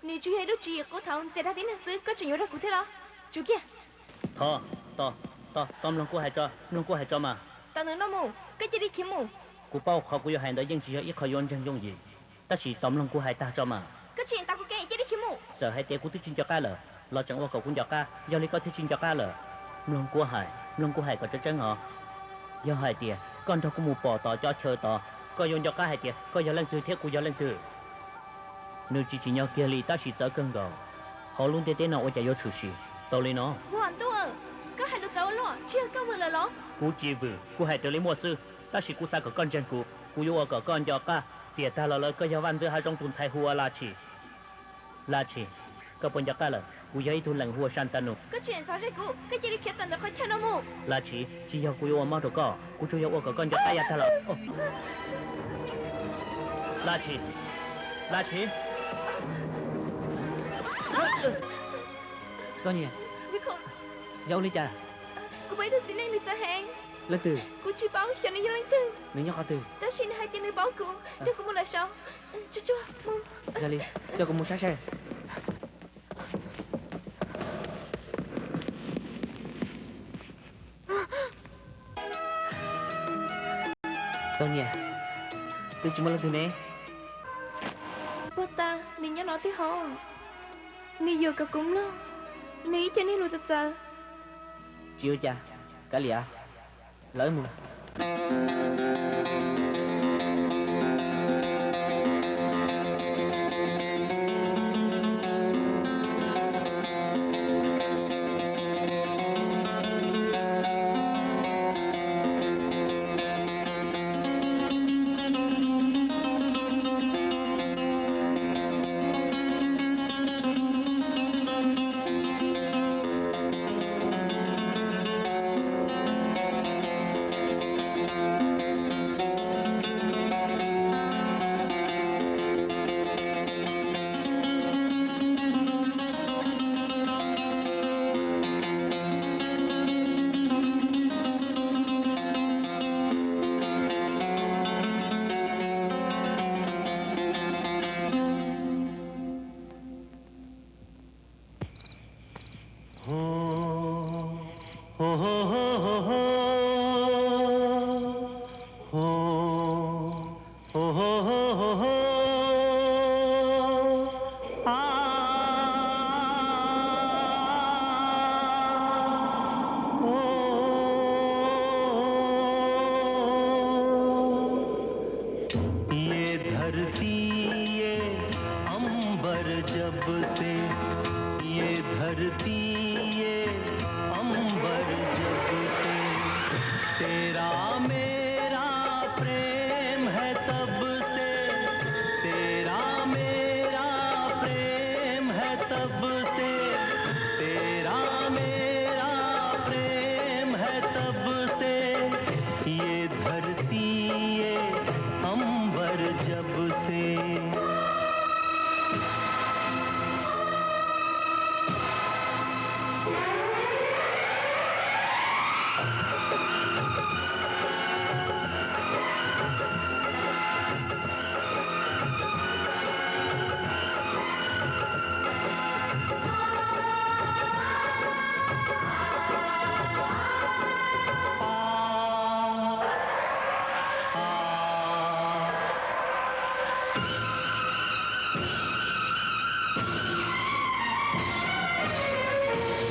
nws tsuas yog ib lub tswv yim qub thaum ntxias dag tib neeg xwb koj tseem yuav nrog kuv thiab los? Tsum kiag. Thov, tos, tos, tos mloog kuv hais tso, mloog kuv hais tso mas. Tawm ntawm no mus, koj cia li khiav mus. Kuv paub qhov kuv yuav hais ntawd yeej tsis yog ib qho yuav ntseeg yooj yim, tab sis tos mloog kuv hais tag tso mas. Koj tseem tos kuv kev, cia li khiav mus. Txawm hais tias kuv twb tsis nco qab lawm los tseem ua kom kuv nco qab, yog li koj thiaj tsis nco qab lawm. Mloog kuv hais, mloog kuv hais kom tseeb tseeb os. Yog hais tias koj nrog kuv mus pom tom cov chaw tod, koj yuav nco qab hais tias koj yog leej twg thiab kuv yog leej twg. Nws tsis tsim nyog kiag li tab sis txawv kawg nkaus. Hauv lub ntiaj teb no ua cas yuav tshwm sim tau li no? Vwm Ntuj, koj hais lus txawv ua luaj, tsis yog koj vwm lawm los? Kuv tsis vwm, kuv hais raws li muaj xwb, tab sis kuv xav kom koj ntseeg kuv, kuv yuav ua kom koj nco qab tias tag los lawm koj yog vaj ntxwv hav zoov tus ntxhais hu ua Laj Tshis. Laj Tshis, koj puas nco qab lawm? Kuv yog ib tug leej hu ua Sa Nta Nus. Koj tseem ntxhov zej kuv, koj cia li khiav tawm ntawm qhov chaw no mus. Laj Tshis, tsis yog kuv yuav ua mob rau koj, kuv tsuas yog ua kom koj nco qab yav tag los. Laj Tshis, Laj Tshis. Txoj Nyiaj, yog ua li cas? Kuv pom ib tug txiv neej nws txawv heev. Leej twg? Kuv tsis paub xyov nws yog leej twg. Nws nyob qhov twg? Tab sis nws hais tias nws paub kuv, nrog kuv mus lawm saud. Tsuag tsuag mus. Yog li, coj kuv mus saib saib. Xaus Nyiaj, twb tsis muaj leej twg ne. Puag ta nws nyob no twb hov, nws yuam kom kuv mloog nws ib co niag lus txawv txawv. Tsis ua cas, kav liam, lawv mus. ये धरती, ये अंबर, जब से, ये धरती, ये अंबर, जब से तेरा मेरा प्रेम है, तब से तेरा मेरा प्रेम है, तब से तेरा मेरा प्रेम है, तब से ये धरती, ये अंबर, जब से।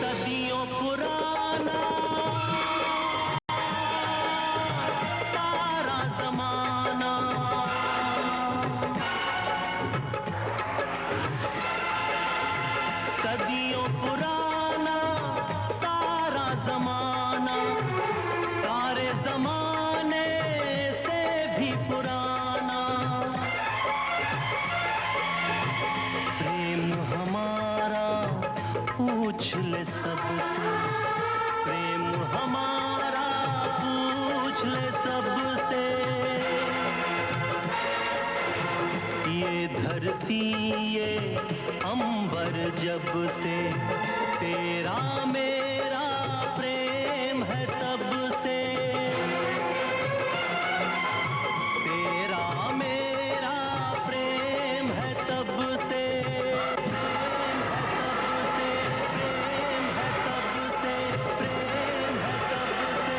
सदियों पुराना सारा जमाना, सदियों पुराना सारा जमाना, सारे जमाने से भी पुराना। प्रेम हमारा पूछ ले सबसे, प्रेम हमारा पूछ ले सबसे। ये धरती, ये अंबर, जब से तेरा मेरा प्रेम है, तब से तेरा मेरा प्रेम है, तब से प्रेम है, तब से प्रेम है, तब से प्रेम है, तब से।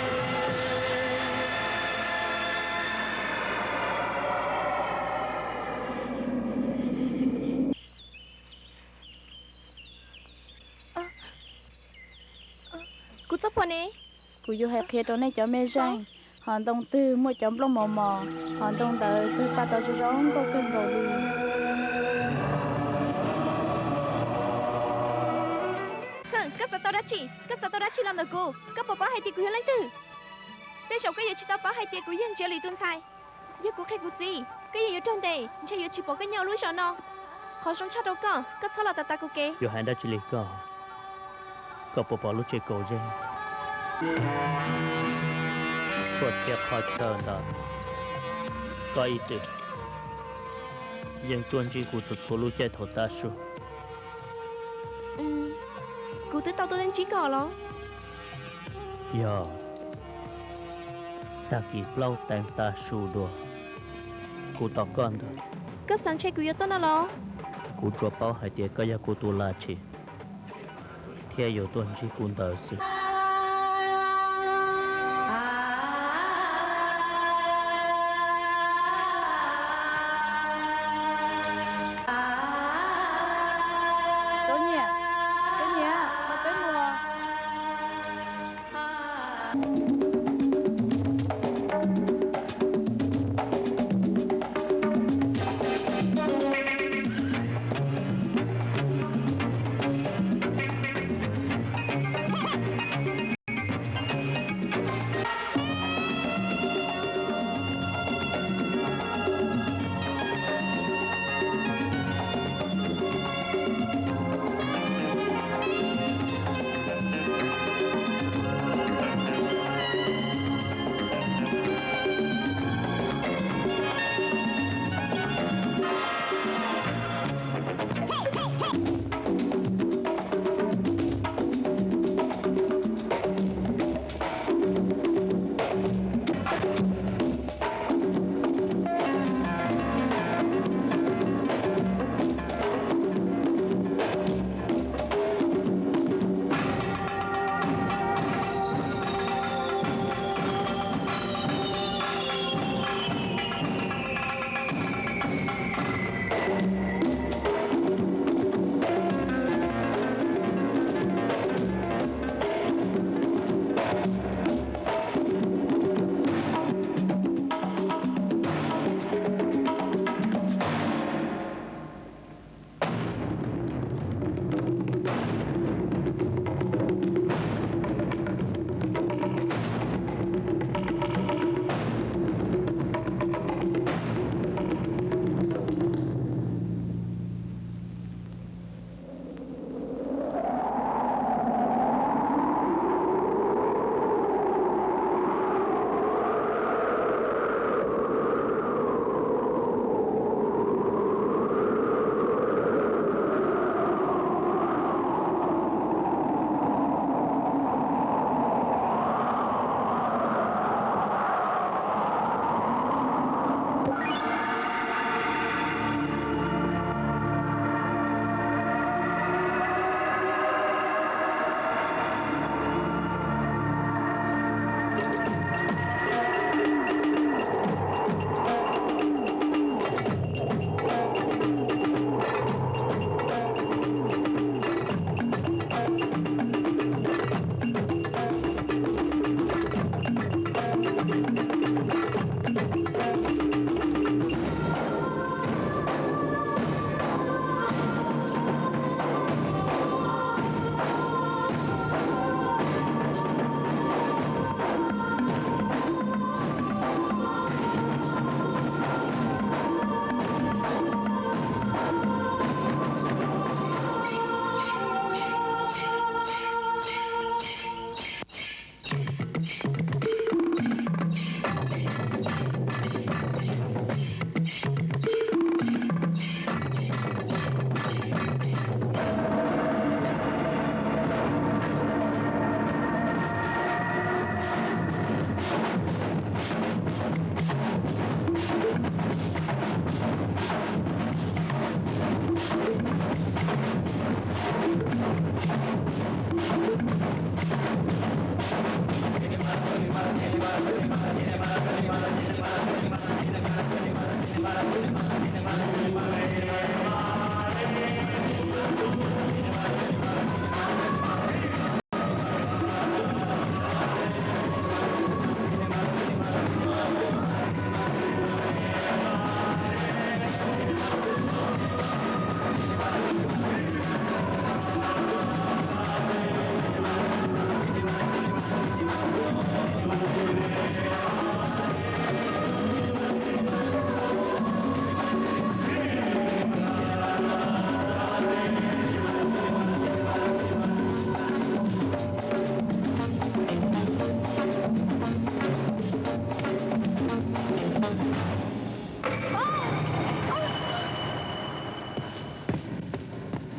Kuv txoj phom ne? Kuv yuav hais qhia rau nej cov mej zeej, hom ntoo twg muaj cov nplooj mos mos, hom ntoo ntawd twb paj tau zoo zoo nkauj kawg nkaus li. Koj xav tau dab tsi? Koj xav tau dab tsi los ntawm kuv? Koj puas paub hais tias kuv yog leej twg? Tej zaum koj yuav tsis tau paub hais tias kuv yog Ntsia Lis tus ntxhais. Yog kuv qhia kuv txiv, koj yeej yuav raug ntes, ntshe yuav tsis pom koj nyob lub zos no. Qhov zoo tshaj rau koj, koj txhob los tav tav kuv kev. Yuav hais dab tsi li koj? Koj puas pom lub tsev kaus zeb? Tshuaj txhiab qhov chaw ntawd, koj ib txwm yeej tuaj ntsib kuv txhua txhua lub caij thaum tav su. Kuv twb tau tuaj ntsib koj los? Yog, Tag kis plaub teev tav su dua, kuv tos koj ntawd. Koj xav ntshe kuv yuav tuaj no los? Kuv tsuas paub hais tias koj yog kuv tus laj tshis, thiab yuav tuaj ntsib kuv ntawd xwb. Txoov Nyiam, Txoov Nyiam, los peb mus.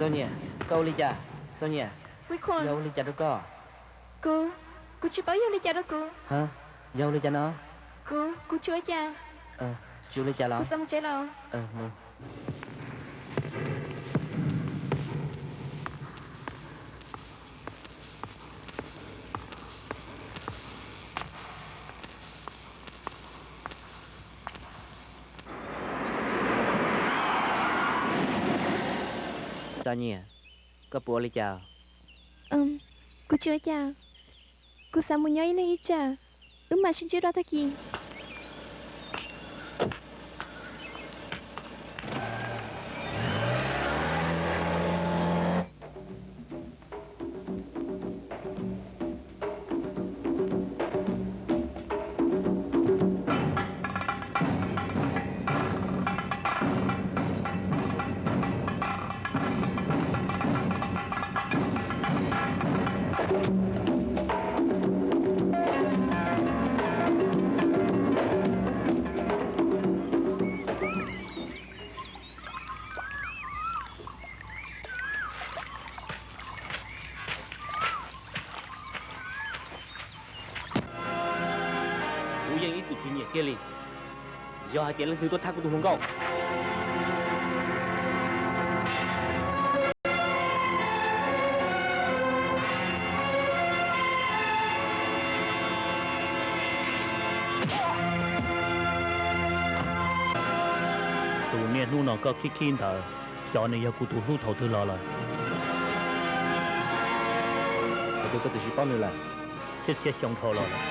Xaus Nyiam, koj ua li cas? Xaus Nyiam, yog ua li cas rau koj? Kuv, kuv tsis paub yog ua li cas rau kuv. Ha, yog ua li cas no? Kuv, kuv tsis ua cas. Tsis ua li cas los? Kuv xav mus tsev los. Xos Nyiam, koj puas ua li cas? Kuv tsis ua cas. Kuv xav mus nyob ib leeg ib tsam, wb mam sib ntsib dua tag kis. Kuv yeej ib txwm tsis nyiam kiag li, yog hais tias leej twg tuaj thab kuv tus hluas nkauj. Tus niaj hnub no koj khib khib ntawd, xyov nws yog kuv tus hlub thaum twg los lawm. Ua cas koj txawm sis paub nws lawm? Txhiab txhiab xyoo dhau los lawm.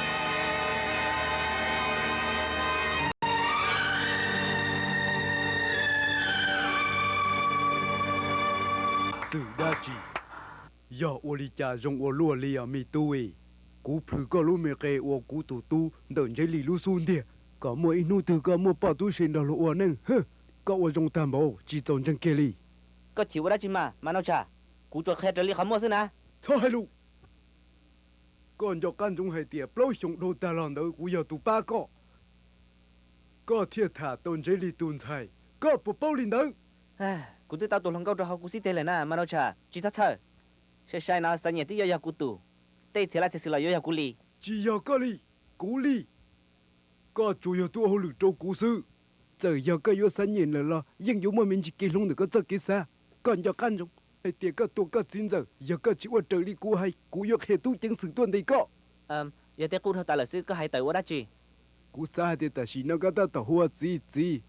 Xwm dab tsi? Yog ua li cas zoo ua luaj li os me tub? Kuv plhws koj lub me qe ua kuv tus tub ntawm Ntsev Lis lub xub ntiag, kom muaj ib hnub twg koj muaj poj tub se nrog luag ua neej. Koj ua zoo tag npaum, tsis txaus ntseeg kiag li. Koj chim ua dab tsi mas Mas Nau Tsham? Kuv tsuas qhia raws li qhov muaj xwb na. Txhob hais lus. Koj nco qab ntsoov hais tias plaub xyoos dhau tag los ntawd kuv yog tus pab koj, koj thiaj tham tau Ntsev Lis tus ntxhais. Koj puas paub li ntawd? Kuv twb tau tus hluas nkauj rau hauv kuv xib teg lawm na Mas Nau Tsham, tsis txhob txhawj. Sai sai no Xos Nyiam twb yuav yog kuv tus, tej txhia laj txhia xwm los yuav yog kuv li. Tsis yog koj li, kuv li. Koj tsuas yog tuaj ua hauj lwm rau kuv xwb. Txawm yog koj yuav xav nyiam lawm los yeej yuav muaj me ntsis kev hloov ntawm koj txoj kev xav. Koj nco qab ntsoov hais tias koj tua koj txiv ntxawm, yog koj tsis ua raws li kuv hais, kuv yuav qhia tub ceev xwm tuaj ntes koj. Yog tej qub dhau tas lawm xwb koj hais tawm ua dab tsi? Kuv xav hais tias tam sim no koj tab tom hu ua txiv txiv,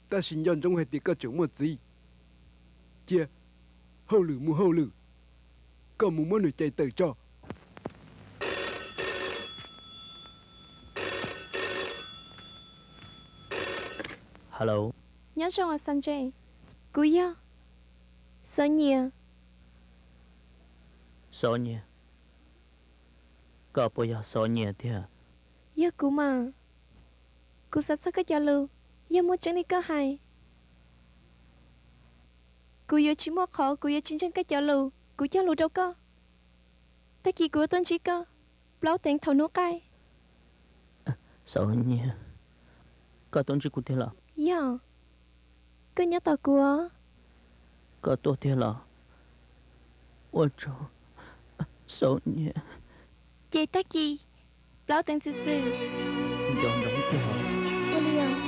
tab sis nco ntsoov hais tias koj tseem muaj txiv. Cia hauj lwm mus hauj lwm, koj mus muab nws cais tawm tso. Hello. Nyob zoo os Xos Ntsev. Kuv yog Xos Nyiam. Xos Nyiam? Koj puas yog Xos Nyiam tiag? Yog kuv mas. Kuv xav txog koj cov lus, yog muaj tseeb li koj hais, kuv yuav tsis muaj qhov kuv yuav tsis ntseeg koj cov lus. Kuv cog lus rau koj, tag kis kuv yuav tuaj ntsib koj plaub teev thaum hnub qaij. Xos Nyiam, koj tuaj ntsib kuv tiag los? Yog, koj nyob tos kuv. Koj tuaj tiag los? Ua tsaug, Xos Nyiam. Ces tag kis plaub teev txwm txwm. Nco ntsoov tiag. Ua li os.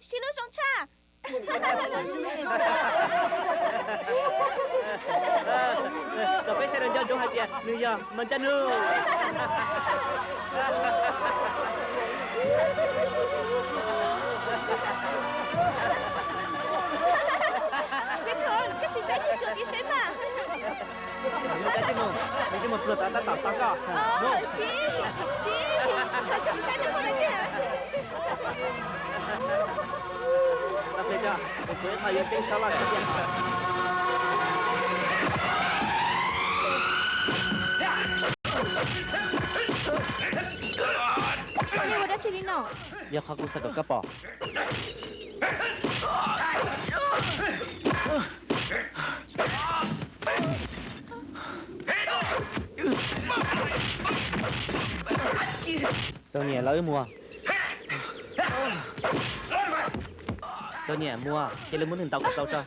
Sib hlub zoo tshaj. Kom peb sawv daws nco ntsoov hais tias nws yog Mas Ncaj Nuj. Peb thov koj tsis saib ntsuag tias saib mas. Nws twb mus pluag tau tab tom tos koj. Tsis, tsis, koj tsis saib ntsuag tias. Tau pliag tso, kuv tshuav ib qho yuav tseeb sab laj tiag. Koj ua dab tsi li no? Yog qhov kuv xav kom koj pom. Xaus Nyiam, los wb mus. Xaus Nyiam, mus, cia li muab nws ntaus kom tau tso.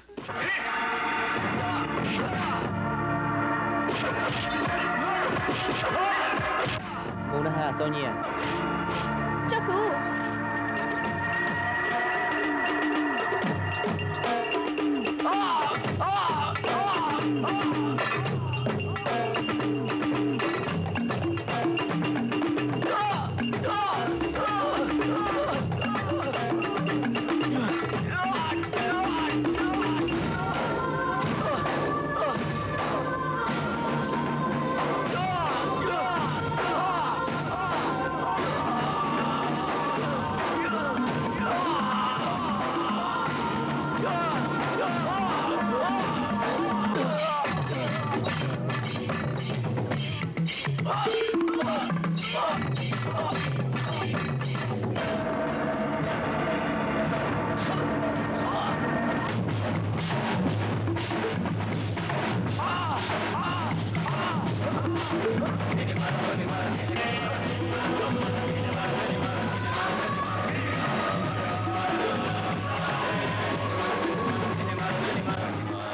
Mus na ha Xaus Nyiam. Tso kuv.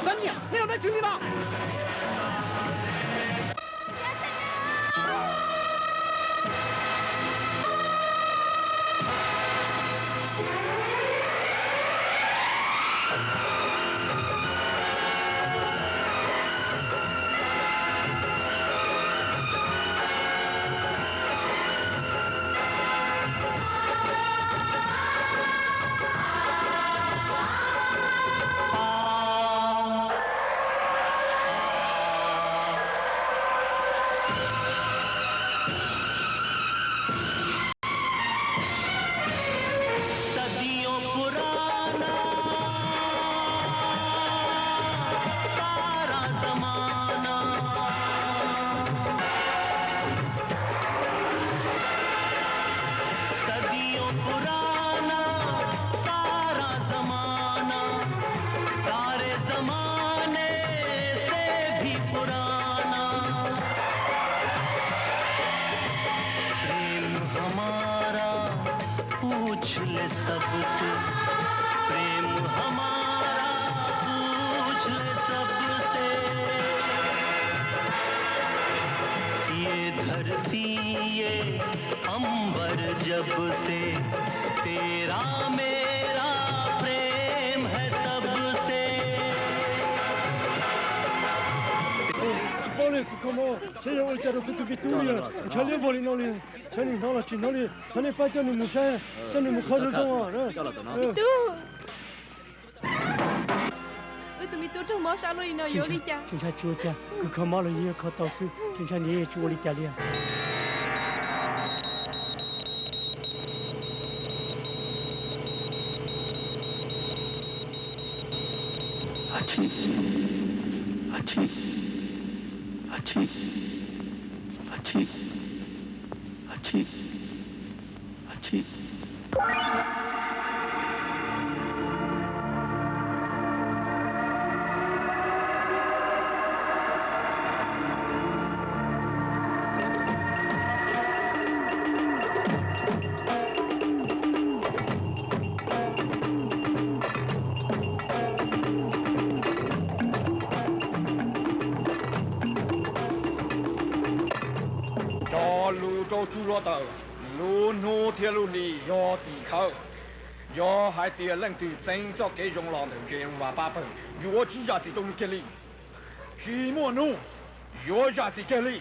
Xaus Nyiam, nej ua dab tsi li no? Tsis paub li, kuv kho mob, saib yog ua li cas rau kuv tus me tub li, ntshaw liab vog li no li, saib nws hnov los tsis hnov li, thov nej pab coj nws mus saib, coj nws mus kho zoo zoo. Me tub, wb tus me tub raug mob sab luaj li no yuav ua li cas? Tsis ntshai, tsis ua cas, kuv kho mob los yeej kho tau xwb, tsis ntshai, nws yeej tsis ua li cas li. Cov lus rau tsuj hluav taws, lub hnub thiab lub hli yog tim khawv. Yog hais tias leej twg txeeb txoj kev zoo los ntawm Tswv Yexus Vaj pab pawg, yuav tsis zam txim rau nws kiag li. Tsis muaj hnub yuav zam txim kiag li.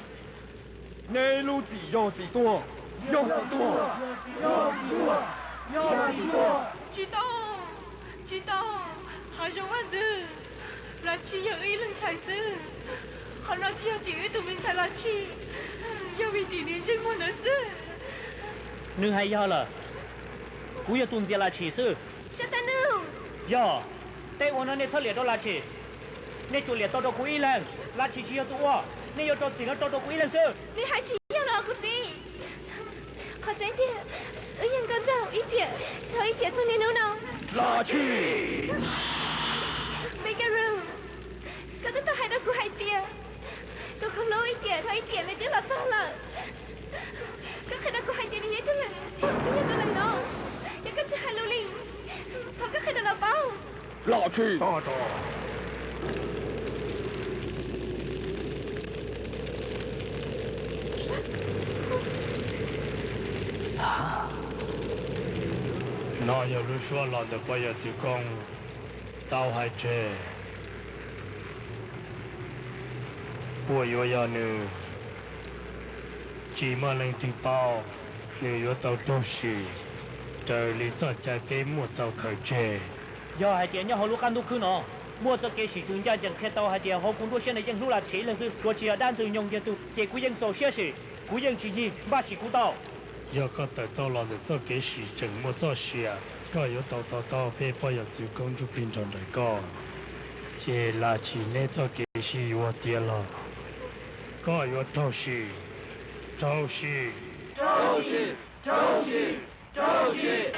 Nej lub txim yog txim tuag, yog txim tuag, yog txim tuag, yog txim tuag. Tsis tau, tsis tau, hav zoov vaj ntxwv, Laj Tshis yog wb ib leeg ntxhais xwb. Qhov no tsis yog tim wb tus me ntxhais Laj Tshis, yog vim tim niag ntsej muag ntawd xwb. Nws hais yog lawm, kuv yog tus ntxias Laj Tshis xwb. Sab tag nug. Yog, tej uas no nej txhob liam rau Laj Tshis, nej tsuas liam tau rau kuv ib leeg. Laj Tshis tsis yog tus ua, nej yuav rau txim no rau rau kuv ib leeg xwb. Nws hais tsis yog los kuv txiv. Qhov tseeb tiag, wb yeej nkauj nraug ib tiam dhau ib tiam txog niaj hnub no. Laj Tshis! Mekaru, koj twb tau hais rau kuv hais tias tus kuv hlub ib tiam dhau ib tiam nws twb los txog lawm. Koj qhia rau kuv hais tias nws yog ib tug leej twg, nws yog tus leej twg no, ces koj tsis hais lus li. Thov koj qhia rau lawv paub. Laj Tshis! No yog lub suab los ntawm pog yawm txwv Koob tau hais tseg. Puas yuav yog nws? Tsis muaj leej twg paub. Nws yuav tau raug sim raws li txoj cai peb muaj tau khaws tseg. Yog hais tias nyob hauv lub qab ntuj khwb no muaj txoj kev sim txwv ncaj ncees qhia tau hais tias hauv kuv nruab siab no yeej hlub Laj Tshis ib leeg xwb, tsuas tsis yog dab ntxwg nyoog kiag tug, ces kuv yeej txaus siab sim, kuv yeej tsis yig, npaj sim kuv tau. Yog koj tawm tau los ntawm txoj kev sim tseem muaj txoj sia, koj yuav tau to taub peb pog yawm txwv Koob ntsuj plig nrog nraim koj, ces Laj Tshis neb txoj kev sib yuav tiav los. Koj yuav raug sim, raug sim, raug sim, raug sim, raug sim.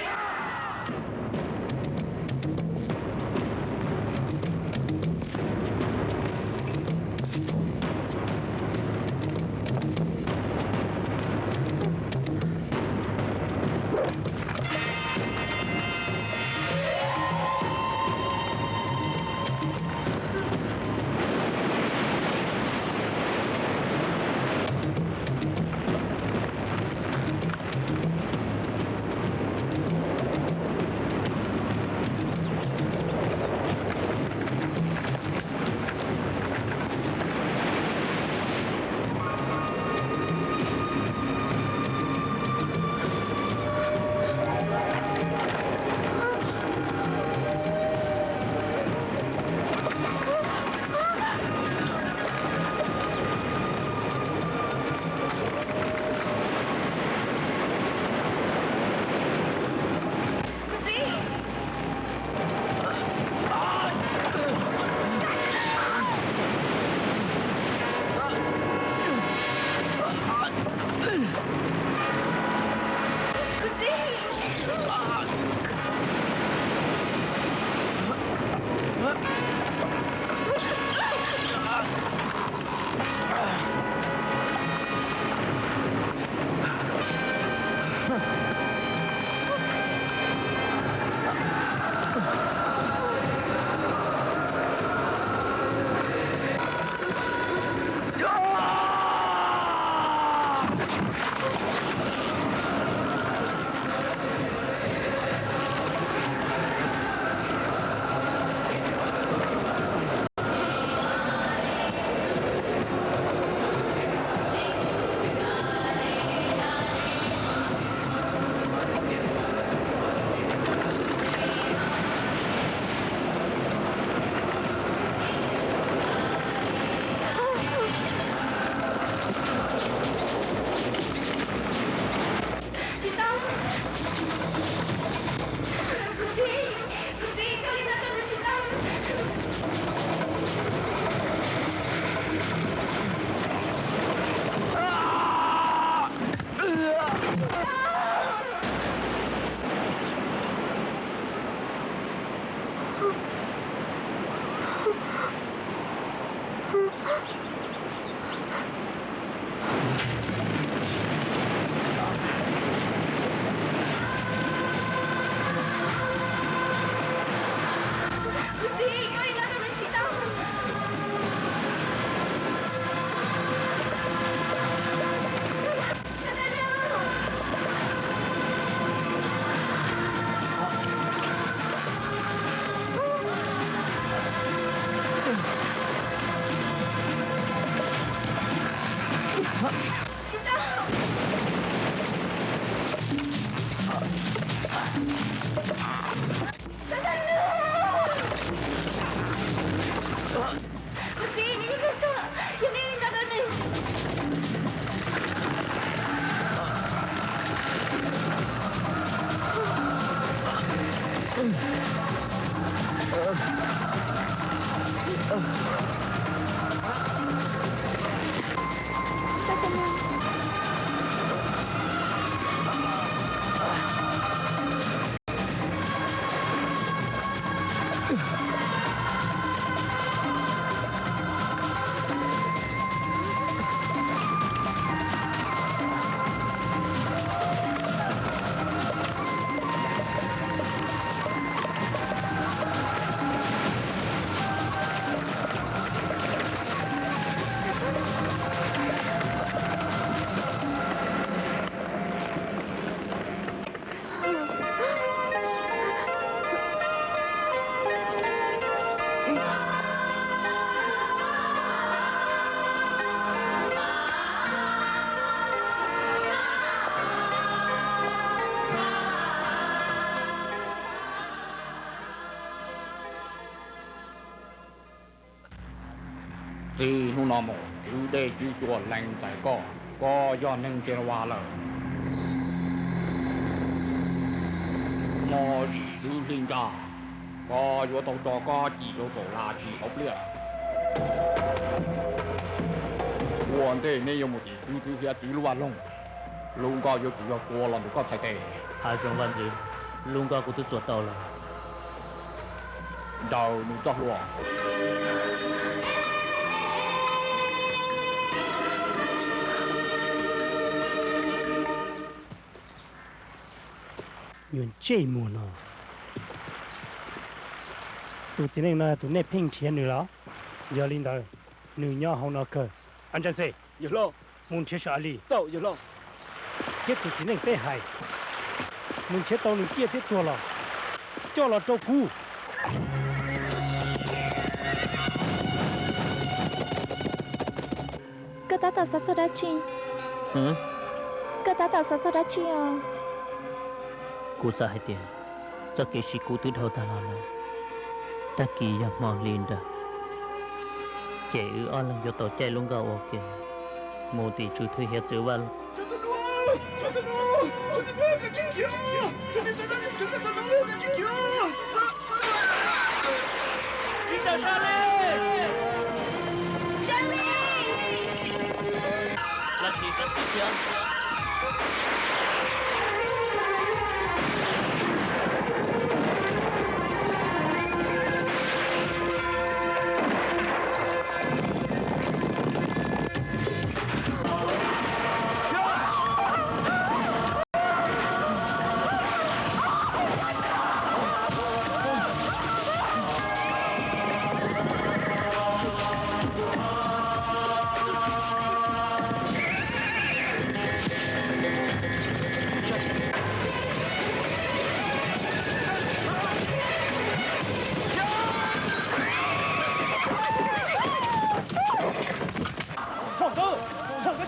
Tsis tau. Kuv txiv, kuv txiv, koj li no rau nws tsis tau. Hnub no mus, tswv dej tswv cua lees txais koj, koj yog neeg Ntsewva lawm. Mos Zim Tswv Hli Nra, koj yuav tau tso koj cim rau saum Latsis hauv pliaj. Ua ntej neb yuav mus tim Tswv Thwv Hiav Txwv lub vaj loog, lub nkoj yuav tsum yog txua los ntawm koj txhais tes. Hav zoov vaj ntxwv, lub nkoj kuv twb txua tau lawm. Nraws nws txoj hlua. Nyuag ntsej muag no, tus txiv neej no tus nej pheej nrhiav nws los? Yog li ntawd, nws nyob hauv no kawg. Anjanse, mus nrhiav Sa Alis thiab tus txiv neej peb hais, mus nrhiav tau nws ciaj thiab tuag los coj los rau kuv. Koj tab tom xav txog dab tsi? Koj tab tom xav txog dab tsi os? Kuv xav hais tias txoj kev siv kub twb dhau tag los lawm, tag kis yog hmo hli nrawm, ces wb ob leeg yuav tau caij lub nkoj ua ke mus tim Tswv Thwv Hiav Txwv Vaj Loog. Txhob nkawd, txhob nkawd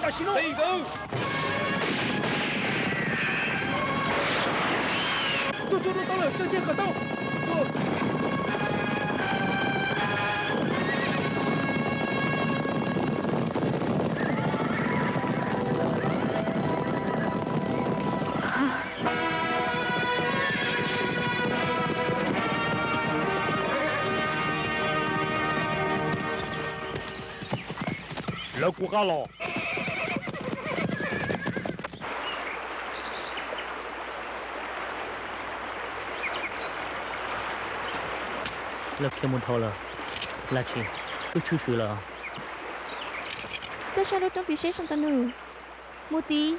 tam sim no. Tsuag tsuag dua tau lawm, tseem cev kom tau. Lawv kuv qab los. Lawv khiav mus dhau lawm. Laj Tshis, wb tshwm sim lawm. Koj saib lub roob tid seb, Santa Nus. Mus tid,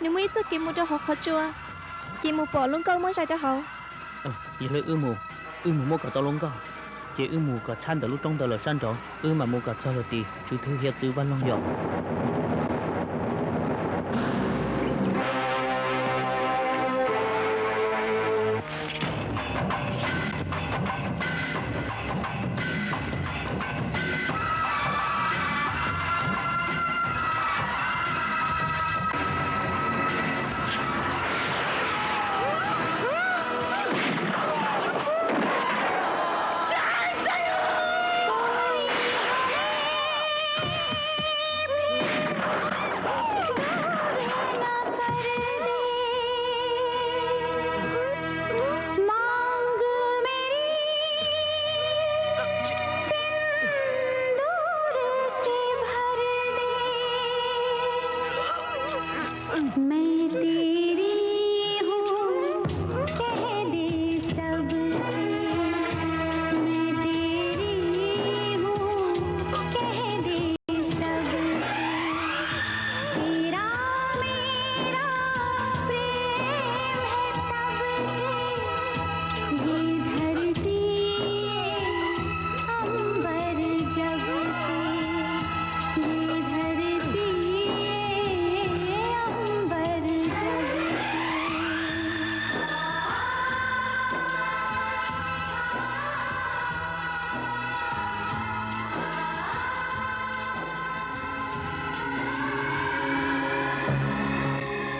nws muaj ib txoj kev mus rau hauv qhov tsua, ces mus pom lub nkoj muab zais rau hauv. Yog li wb mus, wb mus muab kom tau lub nkoj, ces wb mus kom tshab ntawm lub roob ntawd lawm sab nraud, wb mam mus kom txog lawm tim Tswv Thwv Hiav Txwv Vaj Loog yom.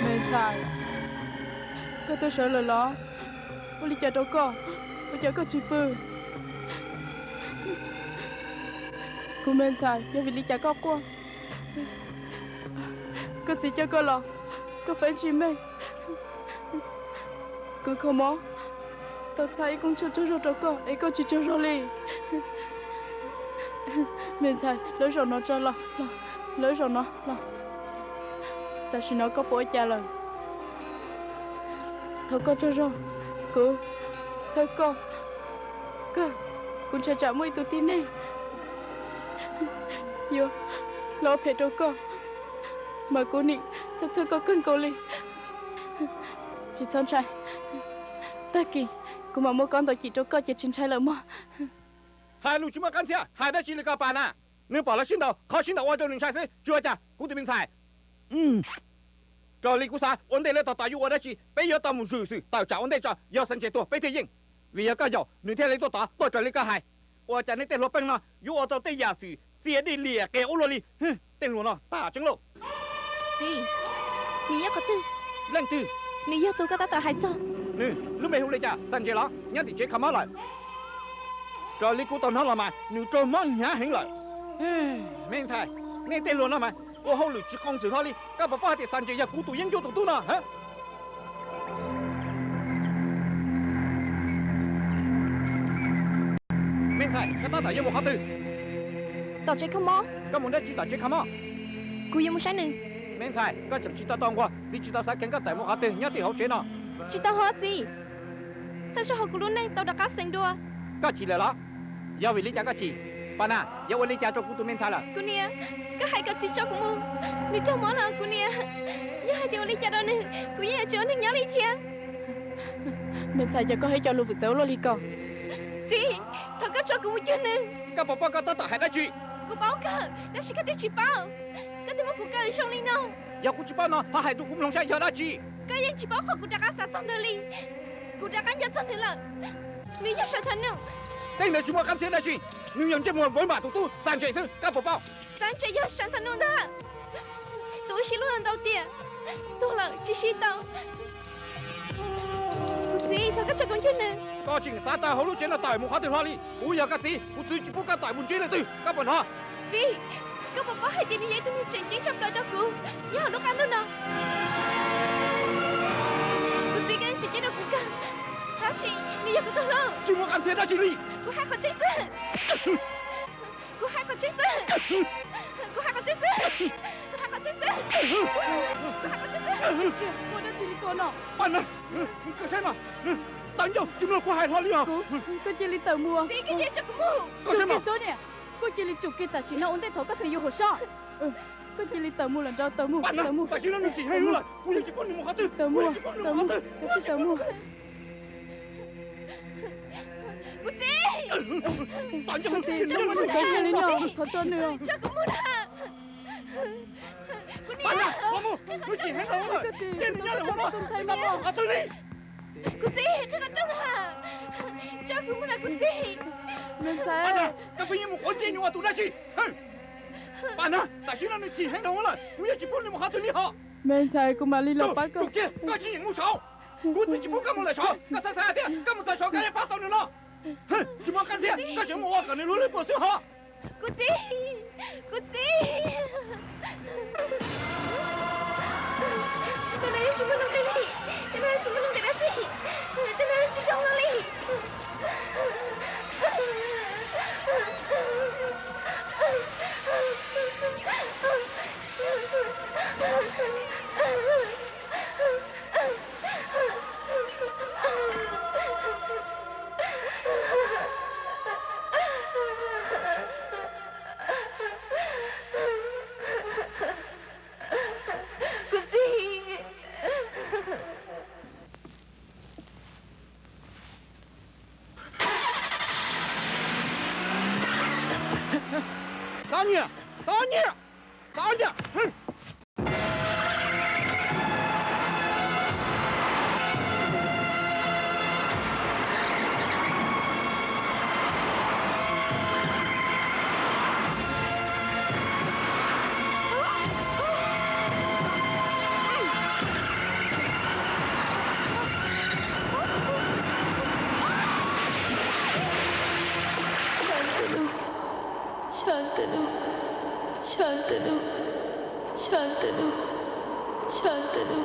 Me ntxhais, koj twb sawv lawm los? Ua li cas rau koj? Ua cas koj tsis pw? Kuv me ntxhais, yog vim li cas koj quaj? Koj txiv coj koj los, koj pheej tsis meej. Kwv Kho Mob tau txhaj ib koob tshuaj tsaug zog rau koj es koj tsis tsaug zog li. Me ntxhais, lawv zaum no tso los, los, lawv zaum no los. Tam sim no koj puas ua cas lawm? Thov koj tsaug zog, kuv txhawb koj kawg. Kuv ntshai tsam muaj ib tug tib neeg yuav los ua phem rau koj, mas kuv nim txhawj txhawj koj kawg nkaus li. Tsis txhob ntshai, tag kis kuv mam muab kob ntaus cim rau koj ces tsis ntshai lawm mog. Hais lus tsis muaj qab ntxhiab, hais dab tsi li ko Pas Nas? Nws pom lawv sib ntaus, qhov sib ntaus ua rau nws ntshai xwb, tsis ua cas kuv tus me ntxhais. Raws li kuv xav, ua ntej lawv tos tod yuav ua dab tsi, peb yuav tau mus zwm xwm tawm tsam ua ntej tso, yog Xas Ntses tuag peb thiaj yeej. Vim yog koj yaum nws thiaj li tuaj tod, tuaj raws li koj hais. Ua cas nej tej hluas peej no yuav ua tau tej yam xwm txia dej liam qias ua luaj li? Tej hluas no tas tseeb lauj. Txiv, nws nyob qhov twg? Leej twg? Nws yog tus koj tab tom hais txog. Nws lub npe hu li cas, Xas Ntses los? Nyob tim tsev kho mob lawm. Raws li kuv tau hnov los mas nws raug mob hnyav heev lawm. Me ntxhais, nej tej hluas no mas ua hauj lwm tsis qoos xwm hlo li. Koj puas paub hais tias Xas Ntses yog kuv tus yeeb ncuab tus tub no? Me ntxhais, koj tab tom yuav mus qhov twg? Tom tsev kho mob. Koj mus dab tsi tom tsev kho mob? Kuv yuav mus saib nws. Me ntxhais, koj tseem tsis tau tau nquag, txiv tsis tau xav kheev koj tawm mus qhov twg nyob tej hauv tsev no. Tsis tau hov txiv, thawj zaug hauv kuv lub neej tau rov qab xeev dua. Koj chim lawm los? Yog vim li cas koj chim? Pas Nas, yog ua li cas rau kuv tus me ntxhais lawm? Kuv niam, koj hais kom txiv tso kuv mus, nws raug mob lawm kuv niam. Yog hais tias ua li cas rau nws, kuv yeej yuav tsis ua neeg nyob li thiab. Me ntxhais, cas koj hais cov lus vwm txawv ua luaj li ko? Txiv, thov koj tso kuv mus cuag nws. Koj puas paub koj tab tom hais dab tsi? Kuv paub kawg, tab sis koj twb tsis paub. Koj twb muab kuv kaw zoo li no. Yog kuv tsis paub no ho hais rau kuv mloog saib yog dab tsi. Koj yeej tsis paub qhov kuv rov qab xav txog ntawd li. Kuv rov qab nco txog nws lawm. Nws yog Sam Thas Nuj. Tej ntawd tsis muaj qab ntxhiab dab tsi. Nws yog ntsej muag vawv npam tus tub Xas Ntses xwb, koj puas paub? Xas Ntses yog Sam Thas Nuj ntag. Tus wb sib hlub ntau tiam, tuag lawm tsis sib tau. Kuv txiv, thov koj tso kuv cuag nws. Koj tseem xav tawm hauv lub tsev no tawm mus qhov twg hlo li? Kuv yog koj txiv, kuv txwv tsis pub koj tawm mus ntsib leej twg, koj puas hnov? Txiv, koj puas paub hais tias nws yog ib tug neeg tseem ceeb tshaj plaws rau kuv nyob hauv lub qab ntuj no? Kuv txiv, koj yeej tseem ceeb rau kuv kawg, tab sis nws yog kuv tus hlub. Tsis muaj qab ntxhiab dab tsi li. Kuv hais qhov tseeb xwb. Kuv hais qhov tseeb xwb. Kuv hais qhov tseeb xwb. Kuv hais qhov tseeb xwb. Kuv hais qhov tseeb xwb. Ua dab tsi li ko no? Pas Nas, koj saib mas, tawv ncauj tsis mloog kuv hais hlo li os. Koj cia li tawm mus. Txiv, koj cia li tso kuv mus. Koj saib mas, koj cia li tsum kiag tam sim no ua ntej thaum koj txiv yuav haum sab. Koj cia li tawm mus lawm nrad, tawm mus, tawm mus. Tam sim no nws chim heev lawm, kuv yuav tsis pub nws mus qhov twg. Tawm mus, tawm mus, tawm mus. Kuv txiv, kuv txiv, tso kuv mus na. Thov tso nws, tso kuv mus na. Kuv niam, kuv txiv, qhib qhov rooj na. Tso kuv mus na kuv txiv. Me ntxhais, koj pheej yuav mus quav ntsej nws ua tus dab tsi? Pas Nas, tam sim no nws chim heev dhau lawm, kuv yuav tsis pub nws mus qhov twg li hos. Me ntxhais, kuv mam li los pab koj. Tsum kiag, koj tsis yeem mus saud. Kuv twb tsis pub koj mus lawm saud, koj xav xav hais tias koj mus txog saud koj yuav pab tau nws no. Tsis muaj qab ntxhiab, koj tseem mus ua kom nws luag lwj puas xwb hos. Kuv txiv, kuv txiv. Tej no yeej tsis muaj nuj nqis li, tej no yeej tsis muaj nuj nqis dab tsi, tej no yeej tsis zoo no li. Kuv txiv. Txhob nyiam, txhob nyiam, txhob nyiam. Xav ntawm no, xav ntawm no, Shantanu, Shantanu.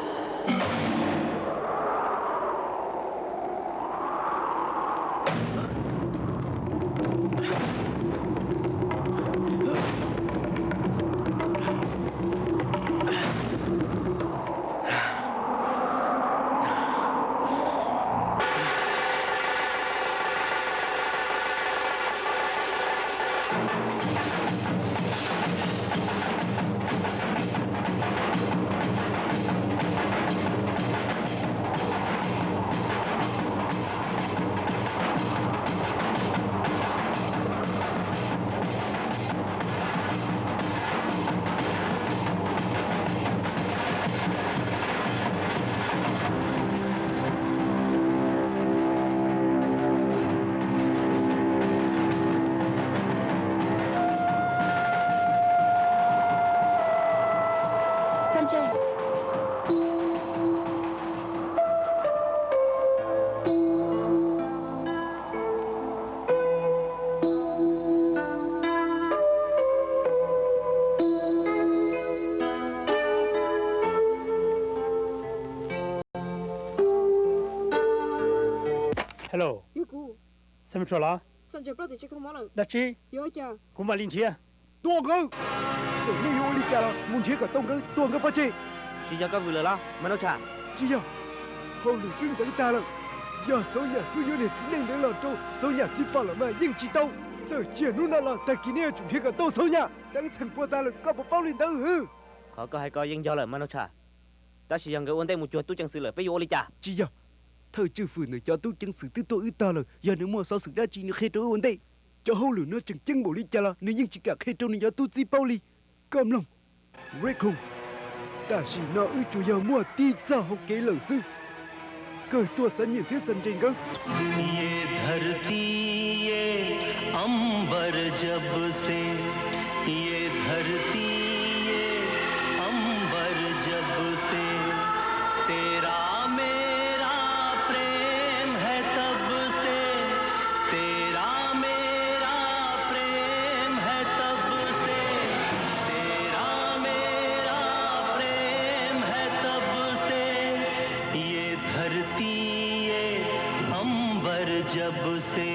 Hello. Yog kuv. Central los? Dab tsi? Kuv mam li nrhiav. Tuaj Nkawd, txawm nej yuav ua li cas los mus nrhiav kom tau nkawd, tua nkawd pov tseg. Tsis yog koj vwm lawm los Mas Nau Tsham? Tsis yog, hauj lwm twb ntxeev tag lawm. Yog Xauv Nyam xub yuav niag txiv neej ntawd los rau Xauv Nyam txiv poj los mas yeej tsis tau. Txawm tsis yog hnub no los tag kis nej yuav tsum nrhiav kom tau Xauv Nyam. Teeb txheej puas tag lawm, koj puas paub li ntawd? Qhov koj hais ko yeej yog lawm Mas Nau Tsham. Tab sis yog nkawd ua ntej mus cuag tub ceev xwm lawm peb yuav ua li cas? Tsis yog, thawj tswj fwm ntawm cov tub ceev xwm twb tuaj wb tog lawm, yog nws muaj xov xwm dab tsi nws qhia rau wb ua ntej. Cov hauj lwm no tseem ceeb npaum li cas los nws yeej tsis kam qhia rau nws cov tub txib paub li. Koj mloog, Red Khun, tam sim no wb tsuas yog muaj tib txoj hau kev lawm xwb. Kawg tuaj Xav Nyiam thiab Xav Nres nkawd. ये धरती ये अंबर जब से, ये धरती ये अंबर जब से, तेरा मेरा प्रेम है तब से, तेरा मेरा प्रेम है तब से, तेरा मेरा प्रेम है तब से, ये धरती ये अंबर जब से।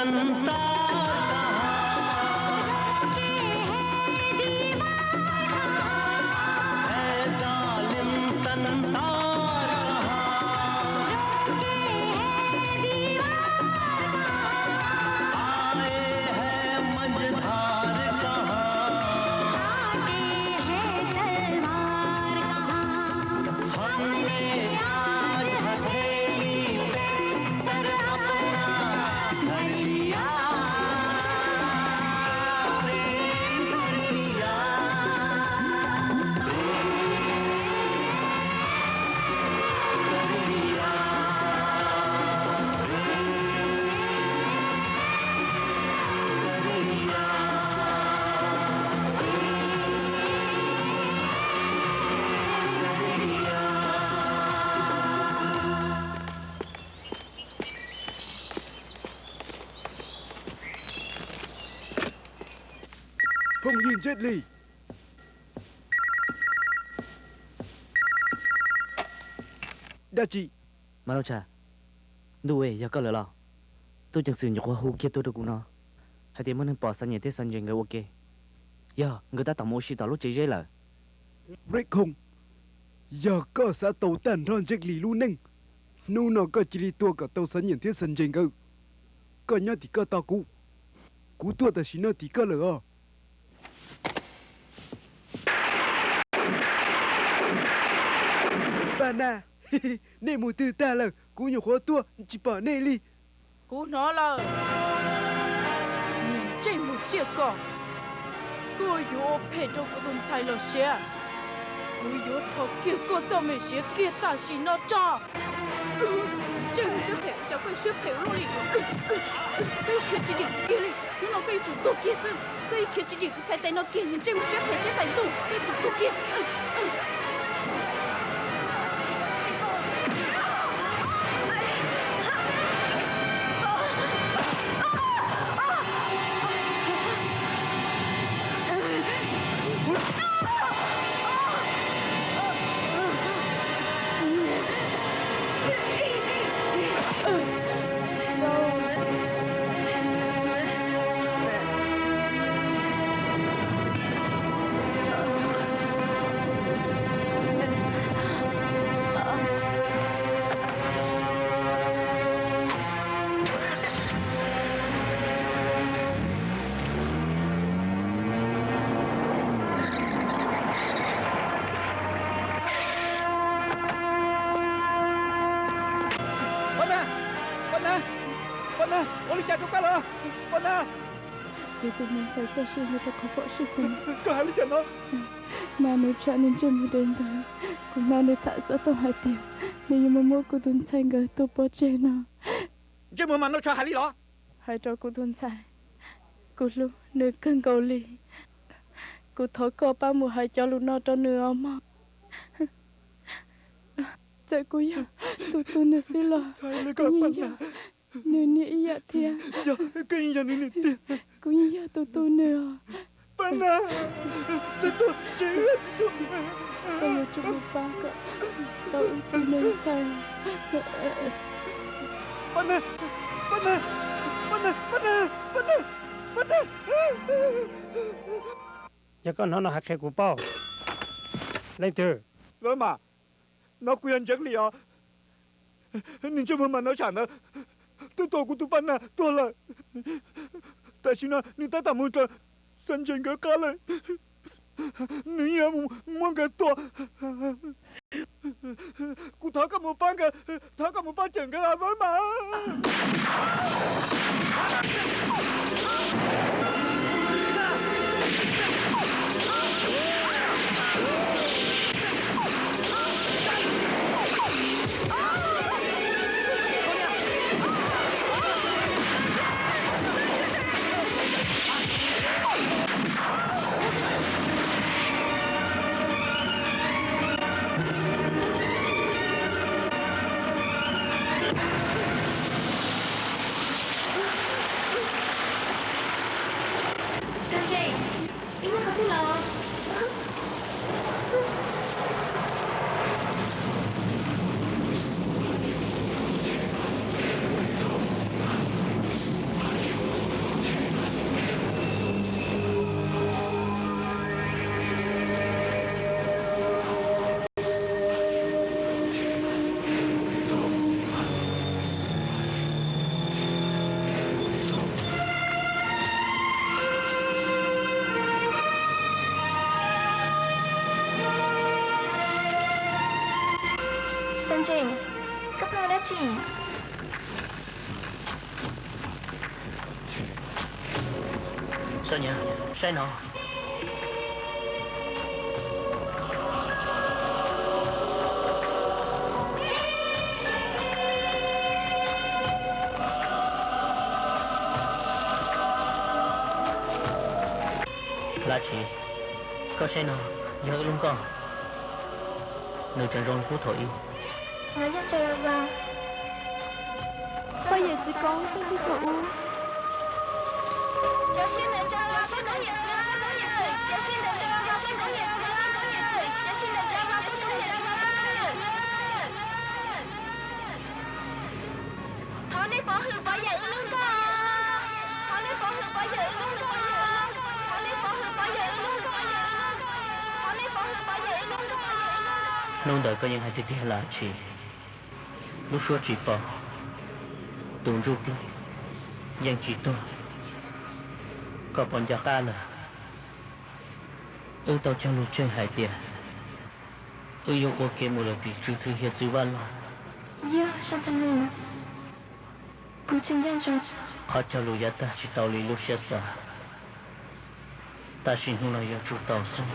संसार कहाँ, है जालिम संसार कहाँ, आए हैं मझधार कहाँ, काटे हैं तलवार कहाँ। हमने आज हथेली पे सर अपना धर लिया, प्रेम कर लिया, कर लिया। Phooj ywg Jet Li. Dab tsi? Mas Lauj Tsha, ntuj, yog koj lawm los? Tub ceev xwm nyuam qhuav hu kiag tuaj rau kuv no hais tias muaj neeg pom Xav Nyem thiab Xav Ntses nkawd ua ke. Yog, nkawd tab tom mus ua si tom lub tsev zeb lawm. Red Khoom, yog koj xav tau tag nrho Jet Li lub neej, hnub no koj cia li tua kom tau Xav Nyem thiab Xav Ntses nkawd. Koj nyob tim koj tos kuv, kuv tuaj tam sim no tim koj lawm os. Paj Naj, nej mus twg tag lawm? Kuv nyuam qhuav tuaj tsis pom nej li. Kuv hnov lawm, niam ntsej muag tsiaj ko, koj yuav ua phem rau kuv tus ntxhais los siav. Kuv yuav rho kiag koj txoj me siav kiag tam sim no tso. Ntsej muag siab phem, cas koj siab phem ua luaj li? Koj yuav khiav tsis dim kiag li, hnub no koj yuav tsum tuag kiag xwb. Koj yuav khiav tsis dim kuv txhais tes no kiag, niag ntsej muag siab phem siab tais ntuj, koj yuav tsum tuag kiag. Paj Naj, Paj Naj, Paj Naj, ua li cas rau koj lawm Paj Naj? Kuv tus me ntxhais txoj sia yog rau qhov pom sij hawm. Koj hais li cas no? Mas Nus Tsham niag ntsej muag dev ntawd, kuv hnov nws tham xov tooj hais tias nws yuav mus muab kuv tus ntxhais nkawd tua pov tseg no. Ntsej muag mas Nus Tsham hais li los? Hais rau kuv tus ntxhais, kuv hlub nws kawg nkaus li. Kuv thov koj pab mus hais cov lus no rau nws os mog. Txawm kuv yog tus tu nws xwb los kuv yeej yog nws niam ib yam thiab. Kuv yeej yog tus tu nws os. Paj Naj, koj yuav tsum mus pab kom tau wb tus me ntxhais. Paj Naj, Paj Naj, Paj Naj, Paj Naj, Paj Naj. Yog koj hnov no hais qhia kuv paub. Leej twg? Mas, no kuv yog Ntseev Lis os. Niag ntsej muag mas Nus Tsham ntawd twb tua kuv tus Paj Naj tuag lawm. Tam sim no nws tab tom mus raws Xav Ntses nkawd qab lawm. Nws yeej yuav mus muab nkawd tua. Kuv thov koj mus pab nkawd, thov koj mus pab cawm nkawd os Vawv Mas. Tsis, Xos Niam, saib no. Laj Tshis, koj saib no, yog wb lub nkoj. Nws tseem zoo li puag thaum ub. Nws yeej tseem vas. Poj yawm txiv Koob teej tib thaum ub. Thov nej pov hwm pov yawm wb lub nkoj. Thov nej pov hwm pov yawm wb lub nkoj. Thov nej pov hwm pov yawm wb lub nkoj. Thov nej pov hwm pov yawm wb lub nkoj. Hnub ntawd koj yeej hais tiag tiag, Laj Tshis. Lub suab tsis pom, tus ntsuj plig yeej tsis tuag. Koj puas nco qab lawm? Wb tau cog lus tseg hais tias wb yuav ua ke mus lawm tim tswv thwv hiav txwv vaj loog. Yog, Xos Niam, kuv tseem nco ntsoov. Qhov cog lus yav tag tsis tau li lub siab xav. Tab sis hnub no yuav tsum tau xwb.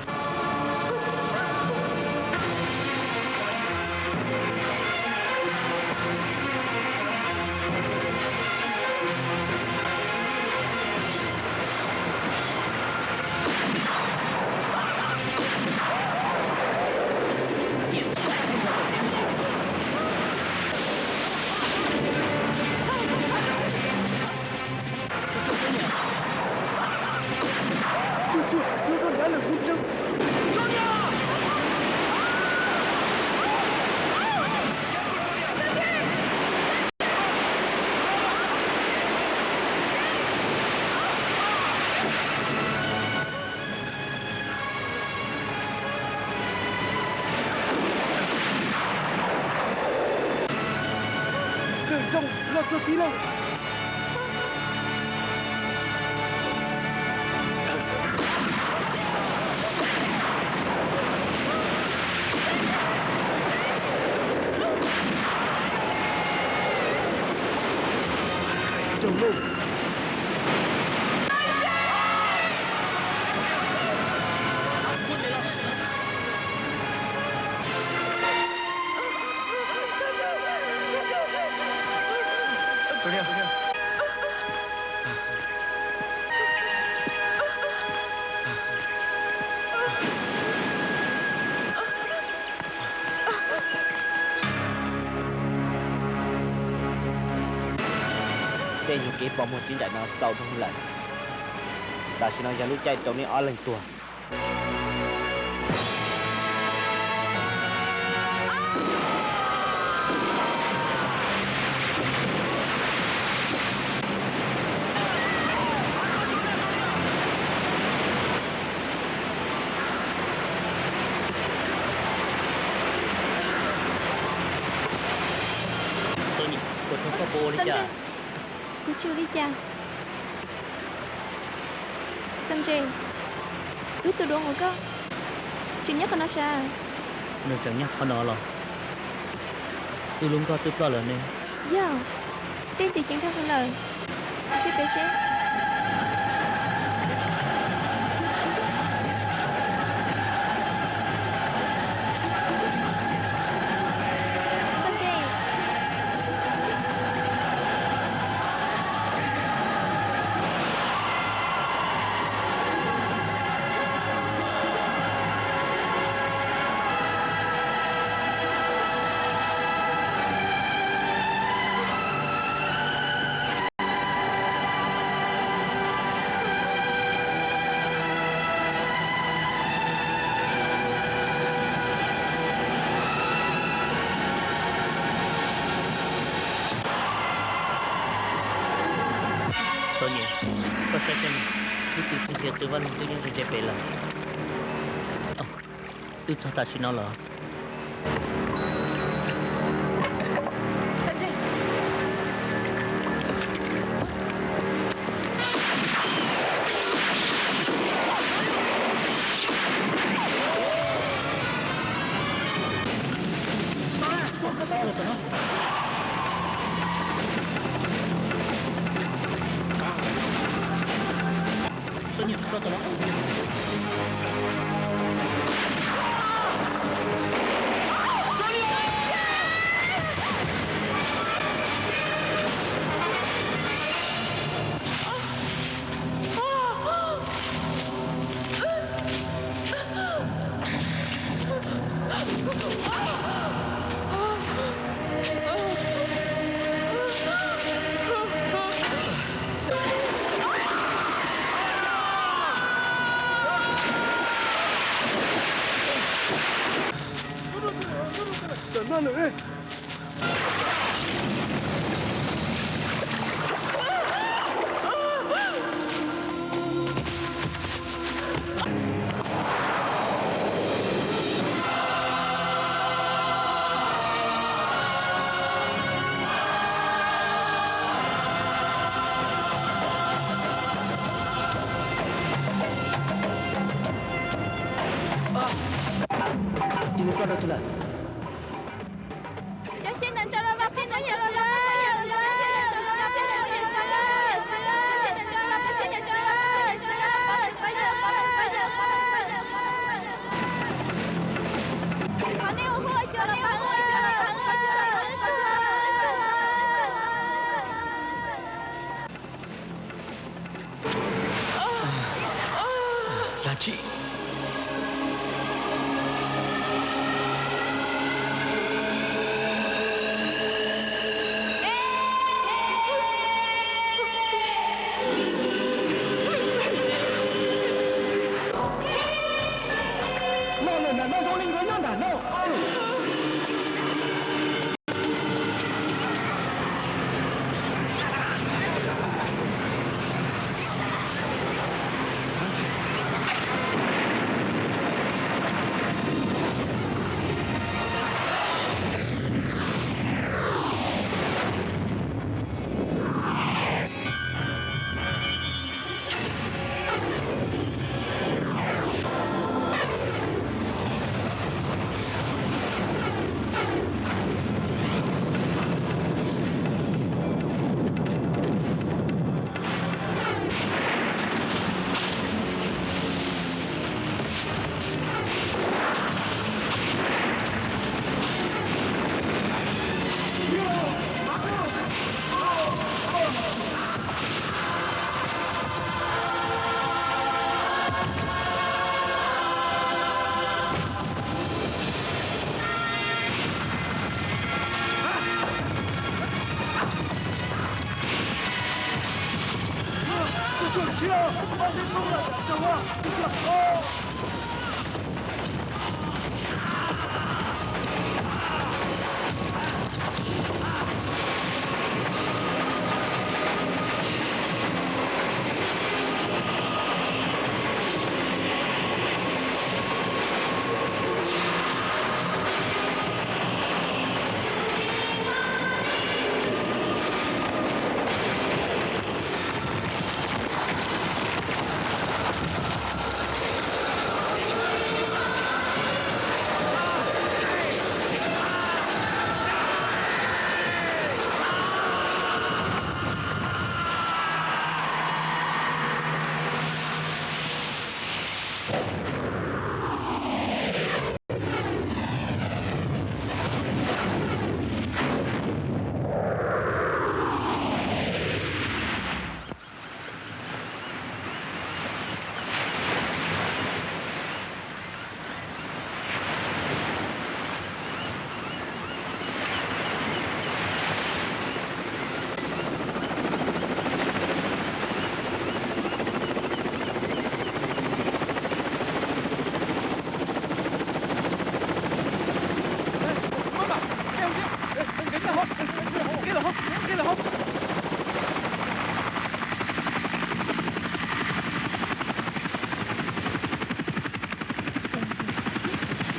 Kawm nroo, los txog tid lawm. Raug lawm. Tej nyuag kev pom muag tsis nraim no txaus dhau lawm. Tam sim no yog lub caij rau neb ob leeg tuag. Xos Niam, ua rau koj puas ua li cas? Kuv tsis ua li cas. Xos Ntses, wb tus duav nqus koj tseem nyob qhov no sav? Nws tseem nyob qhov no los? Wb lub nkoj twb ploj lawm ne. Yog, tej ntim ceev dhau heev lawm. Ntsib pem seb. Xos Ntses. Xos Niam, koj saib saib, lub tswv thwv hiav txwv vaj loog twb nyob ze ze pem lawm. Wb txog tam sim no los? Dab tsi? No lawm nram no zoo li nkawd nyob nram no.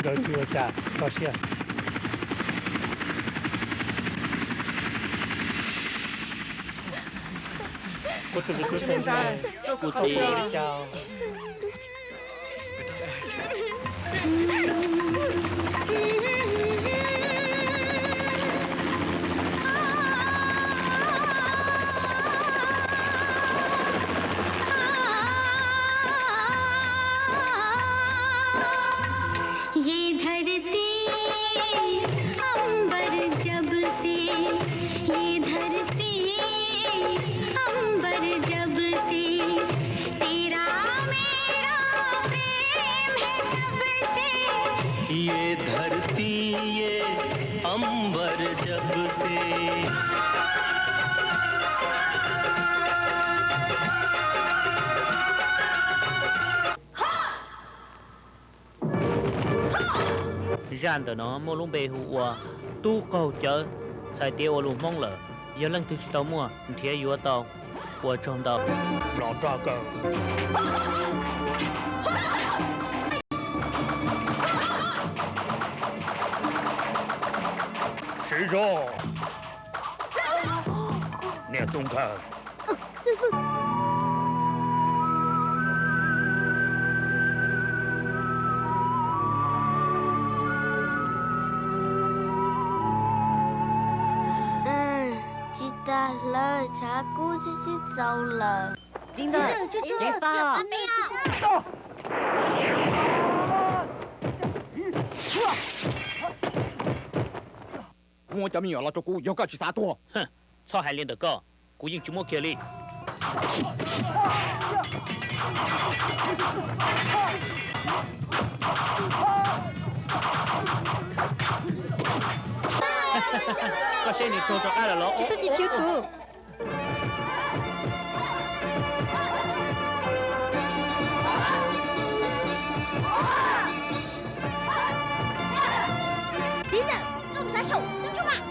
Nkawd tsis ua cas, kho siab. Kuv tus, kuv tus, kuv tus, kuv tus. Zaj ntawm no muaj lub npe hu ua Tub Qaug Cawv. Txhais tias ua lus Hmoob lawm, yog leej twg tsis tau muaj, nrhiav yuav tau. Ua tsaug ntau. Los rag kawg. Siv zog. Niam Tub Nkhawg. Tsis tas hlawv, tshav kub tib tib txaus lawm. Muab cov me nyuam los rau kuv, yog koj tsis xav tuag. Txhob hais li ntawm koj, kuv yeej tsis muab kiag li. Koj saib nws raug rov qab lawm los? Tsis txhob chim chwv kuv. Txiv ntxawm, koj xav saum tub tsuj mas.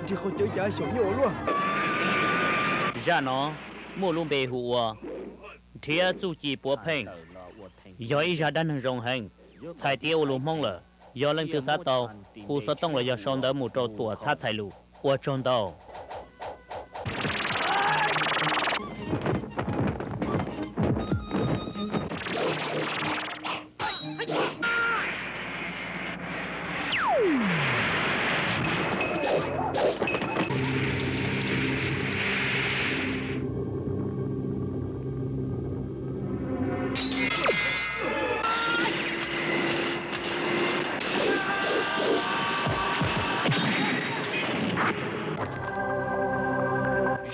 Nrhiav qhov cawv yav xyaum nyob ua luaj. Zaj no muaj lub npe hu ua Nrhiav Txuj Ci Puav Pheej. Yog ib zaj dab neeg zoo heev, txhais tias ua lus Hmoob lawm, yog leej twg xav tau, hu xov tooj los yog sau ntawv mus rau Tuam Txhab Txhais Lus. Ua tsaug ntau.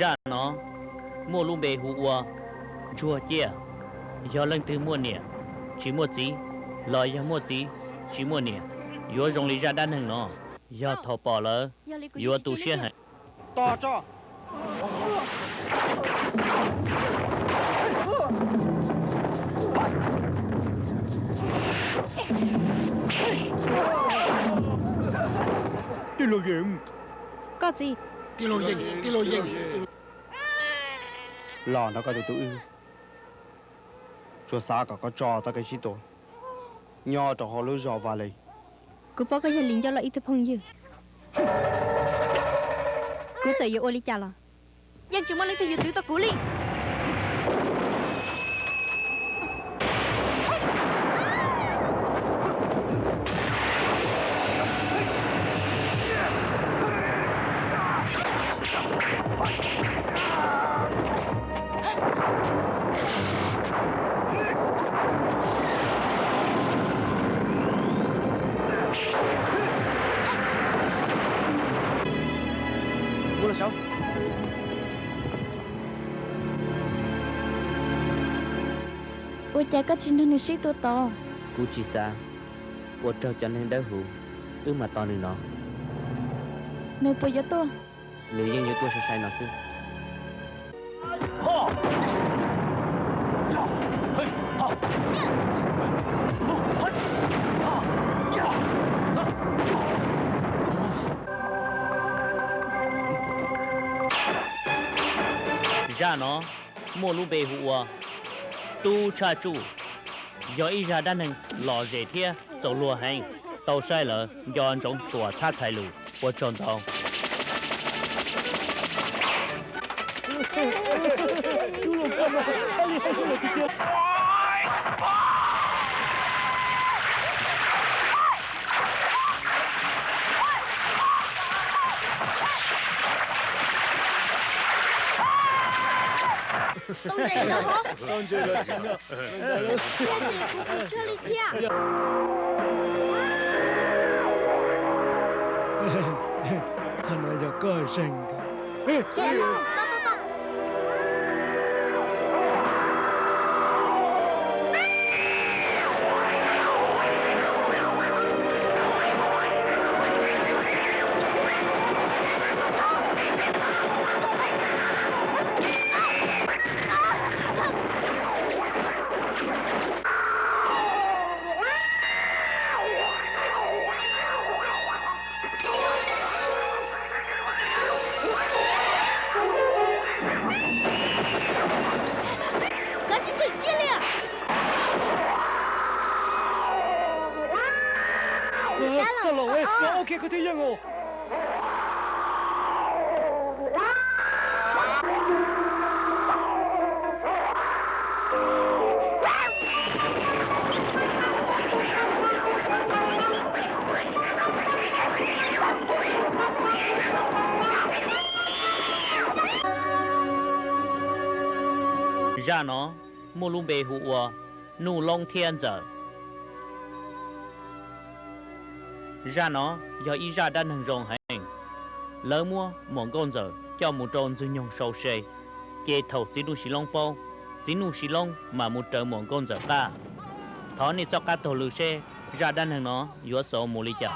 Zaj no muaj lub npe hu ua Ntsuag Ciaj. Yog leej twg muaj niam tsis muaj txiv, los yog muaj txiv tsis muaj niam, yuav zoo li zaj dab neeg no. Yog thaum pom lawm yuav tu siab heev. Tos tso. Tij laug Yeej. Koj txiv. Tij laug Yeej, tij laug Yeej. Los nrog koj tus tub wb, tsuas xav kom koj tso txoj kev sib tua nyob rau hauv lub zos Vaj Leej. Kuv paub koj yog Lis Ncauj Loj ib tug phooj ywg. Kuv txawm yuav ua li cas los yeej tsis muaj leej twg yuav txwv tau kuv li. Ua cas koj tsis nrog nws sib tua tod? Kuv tsis xav ua raug cov neeg dawb huv, wb mam tos nws no. Nws puas yuav tuaj? Nws yeej yuav tuaj sai sai no xwb. Zaj no muaj lub npe hu ua Tub Tshaj Tsuj, yog ib zaj dab neeg lom zem thiab txaus luag heev. Tau saib lawm nco ntsoov Tuam Txhab Txhais Lus. Ua tsaug ntau. Tau ntses lawm hov. Tau ntses lawm. Kuv tus tsawg li thiab. Qhov no yog koj zeeg ntag. Tau, tau, tau. los, no ok koj thiaj yeej os. Zaj no muaj lub npe hu ua Nuj Loob thiab Ntxawm. Zaj no yog ib zaj dab neeg zoo heev. Lawv muab Muam Nkauj Ntxawm coj mus rau Ntxwg Nyoog sau se, ces thaum Txiv Nuj Sis Loob paub, Txiv Nuj Sis Loob mam mus raws Muam Nkauj Ntxawm qab. Thov nej txoj qab taug lw seb zaj dab neeg no yuav xaus mus li cas.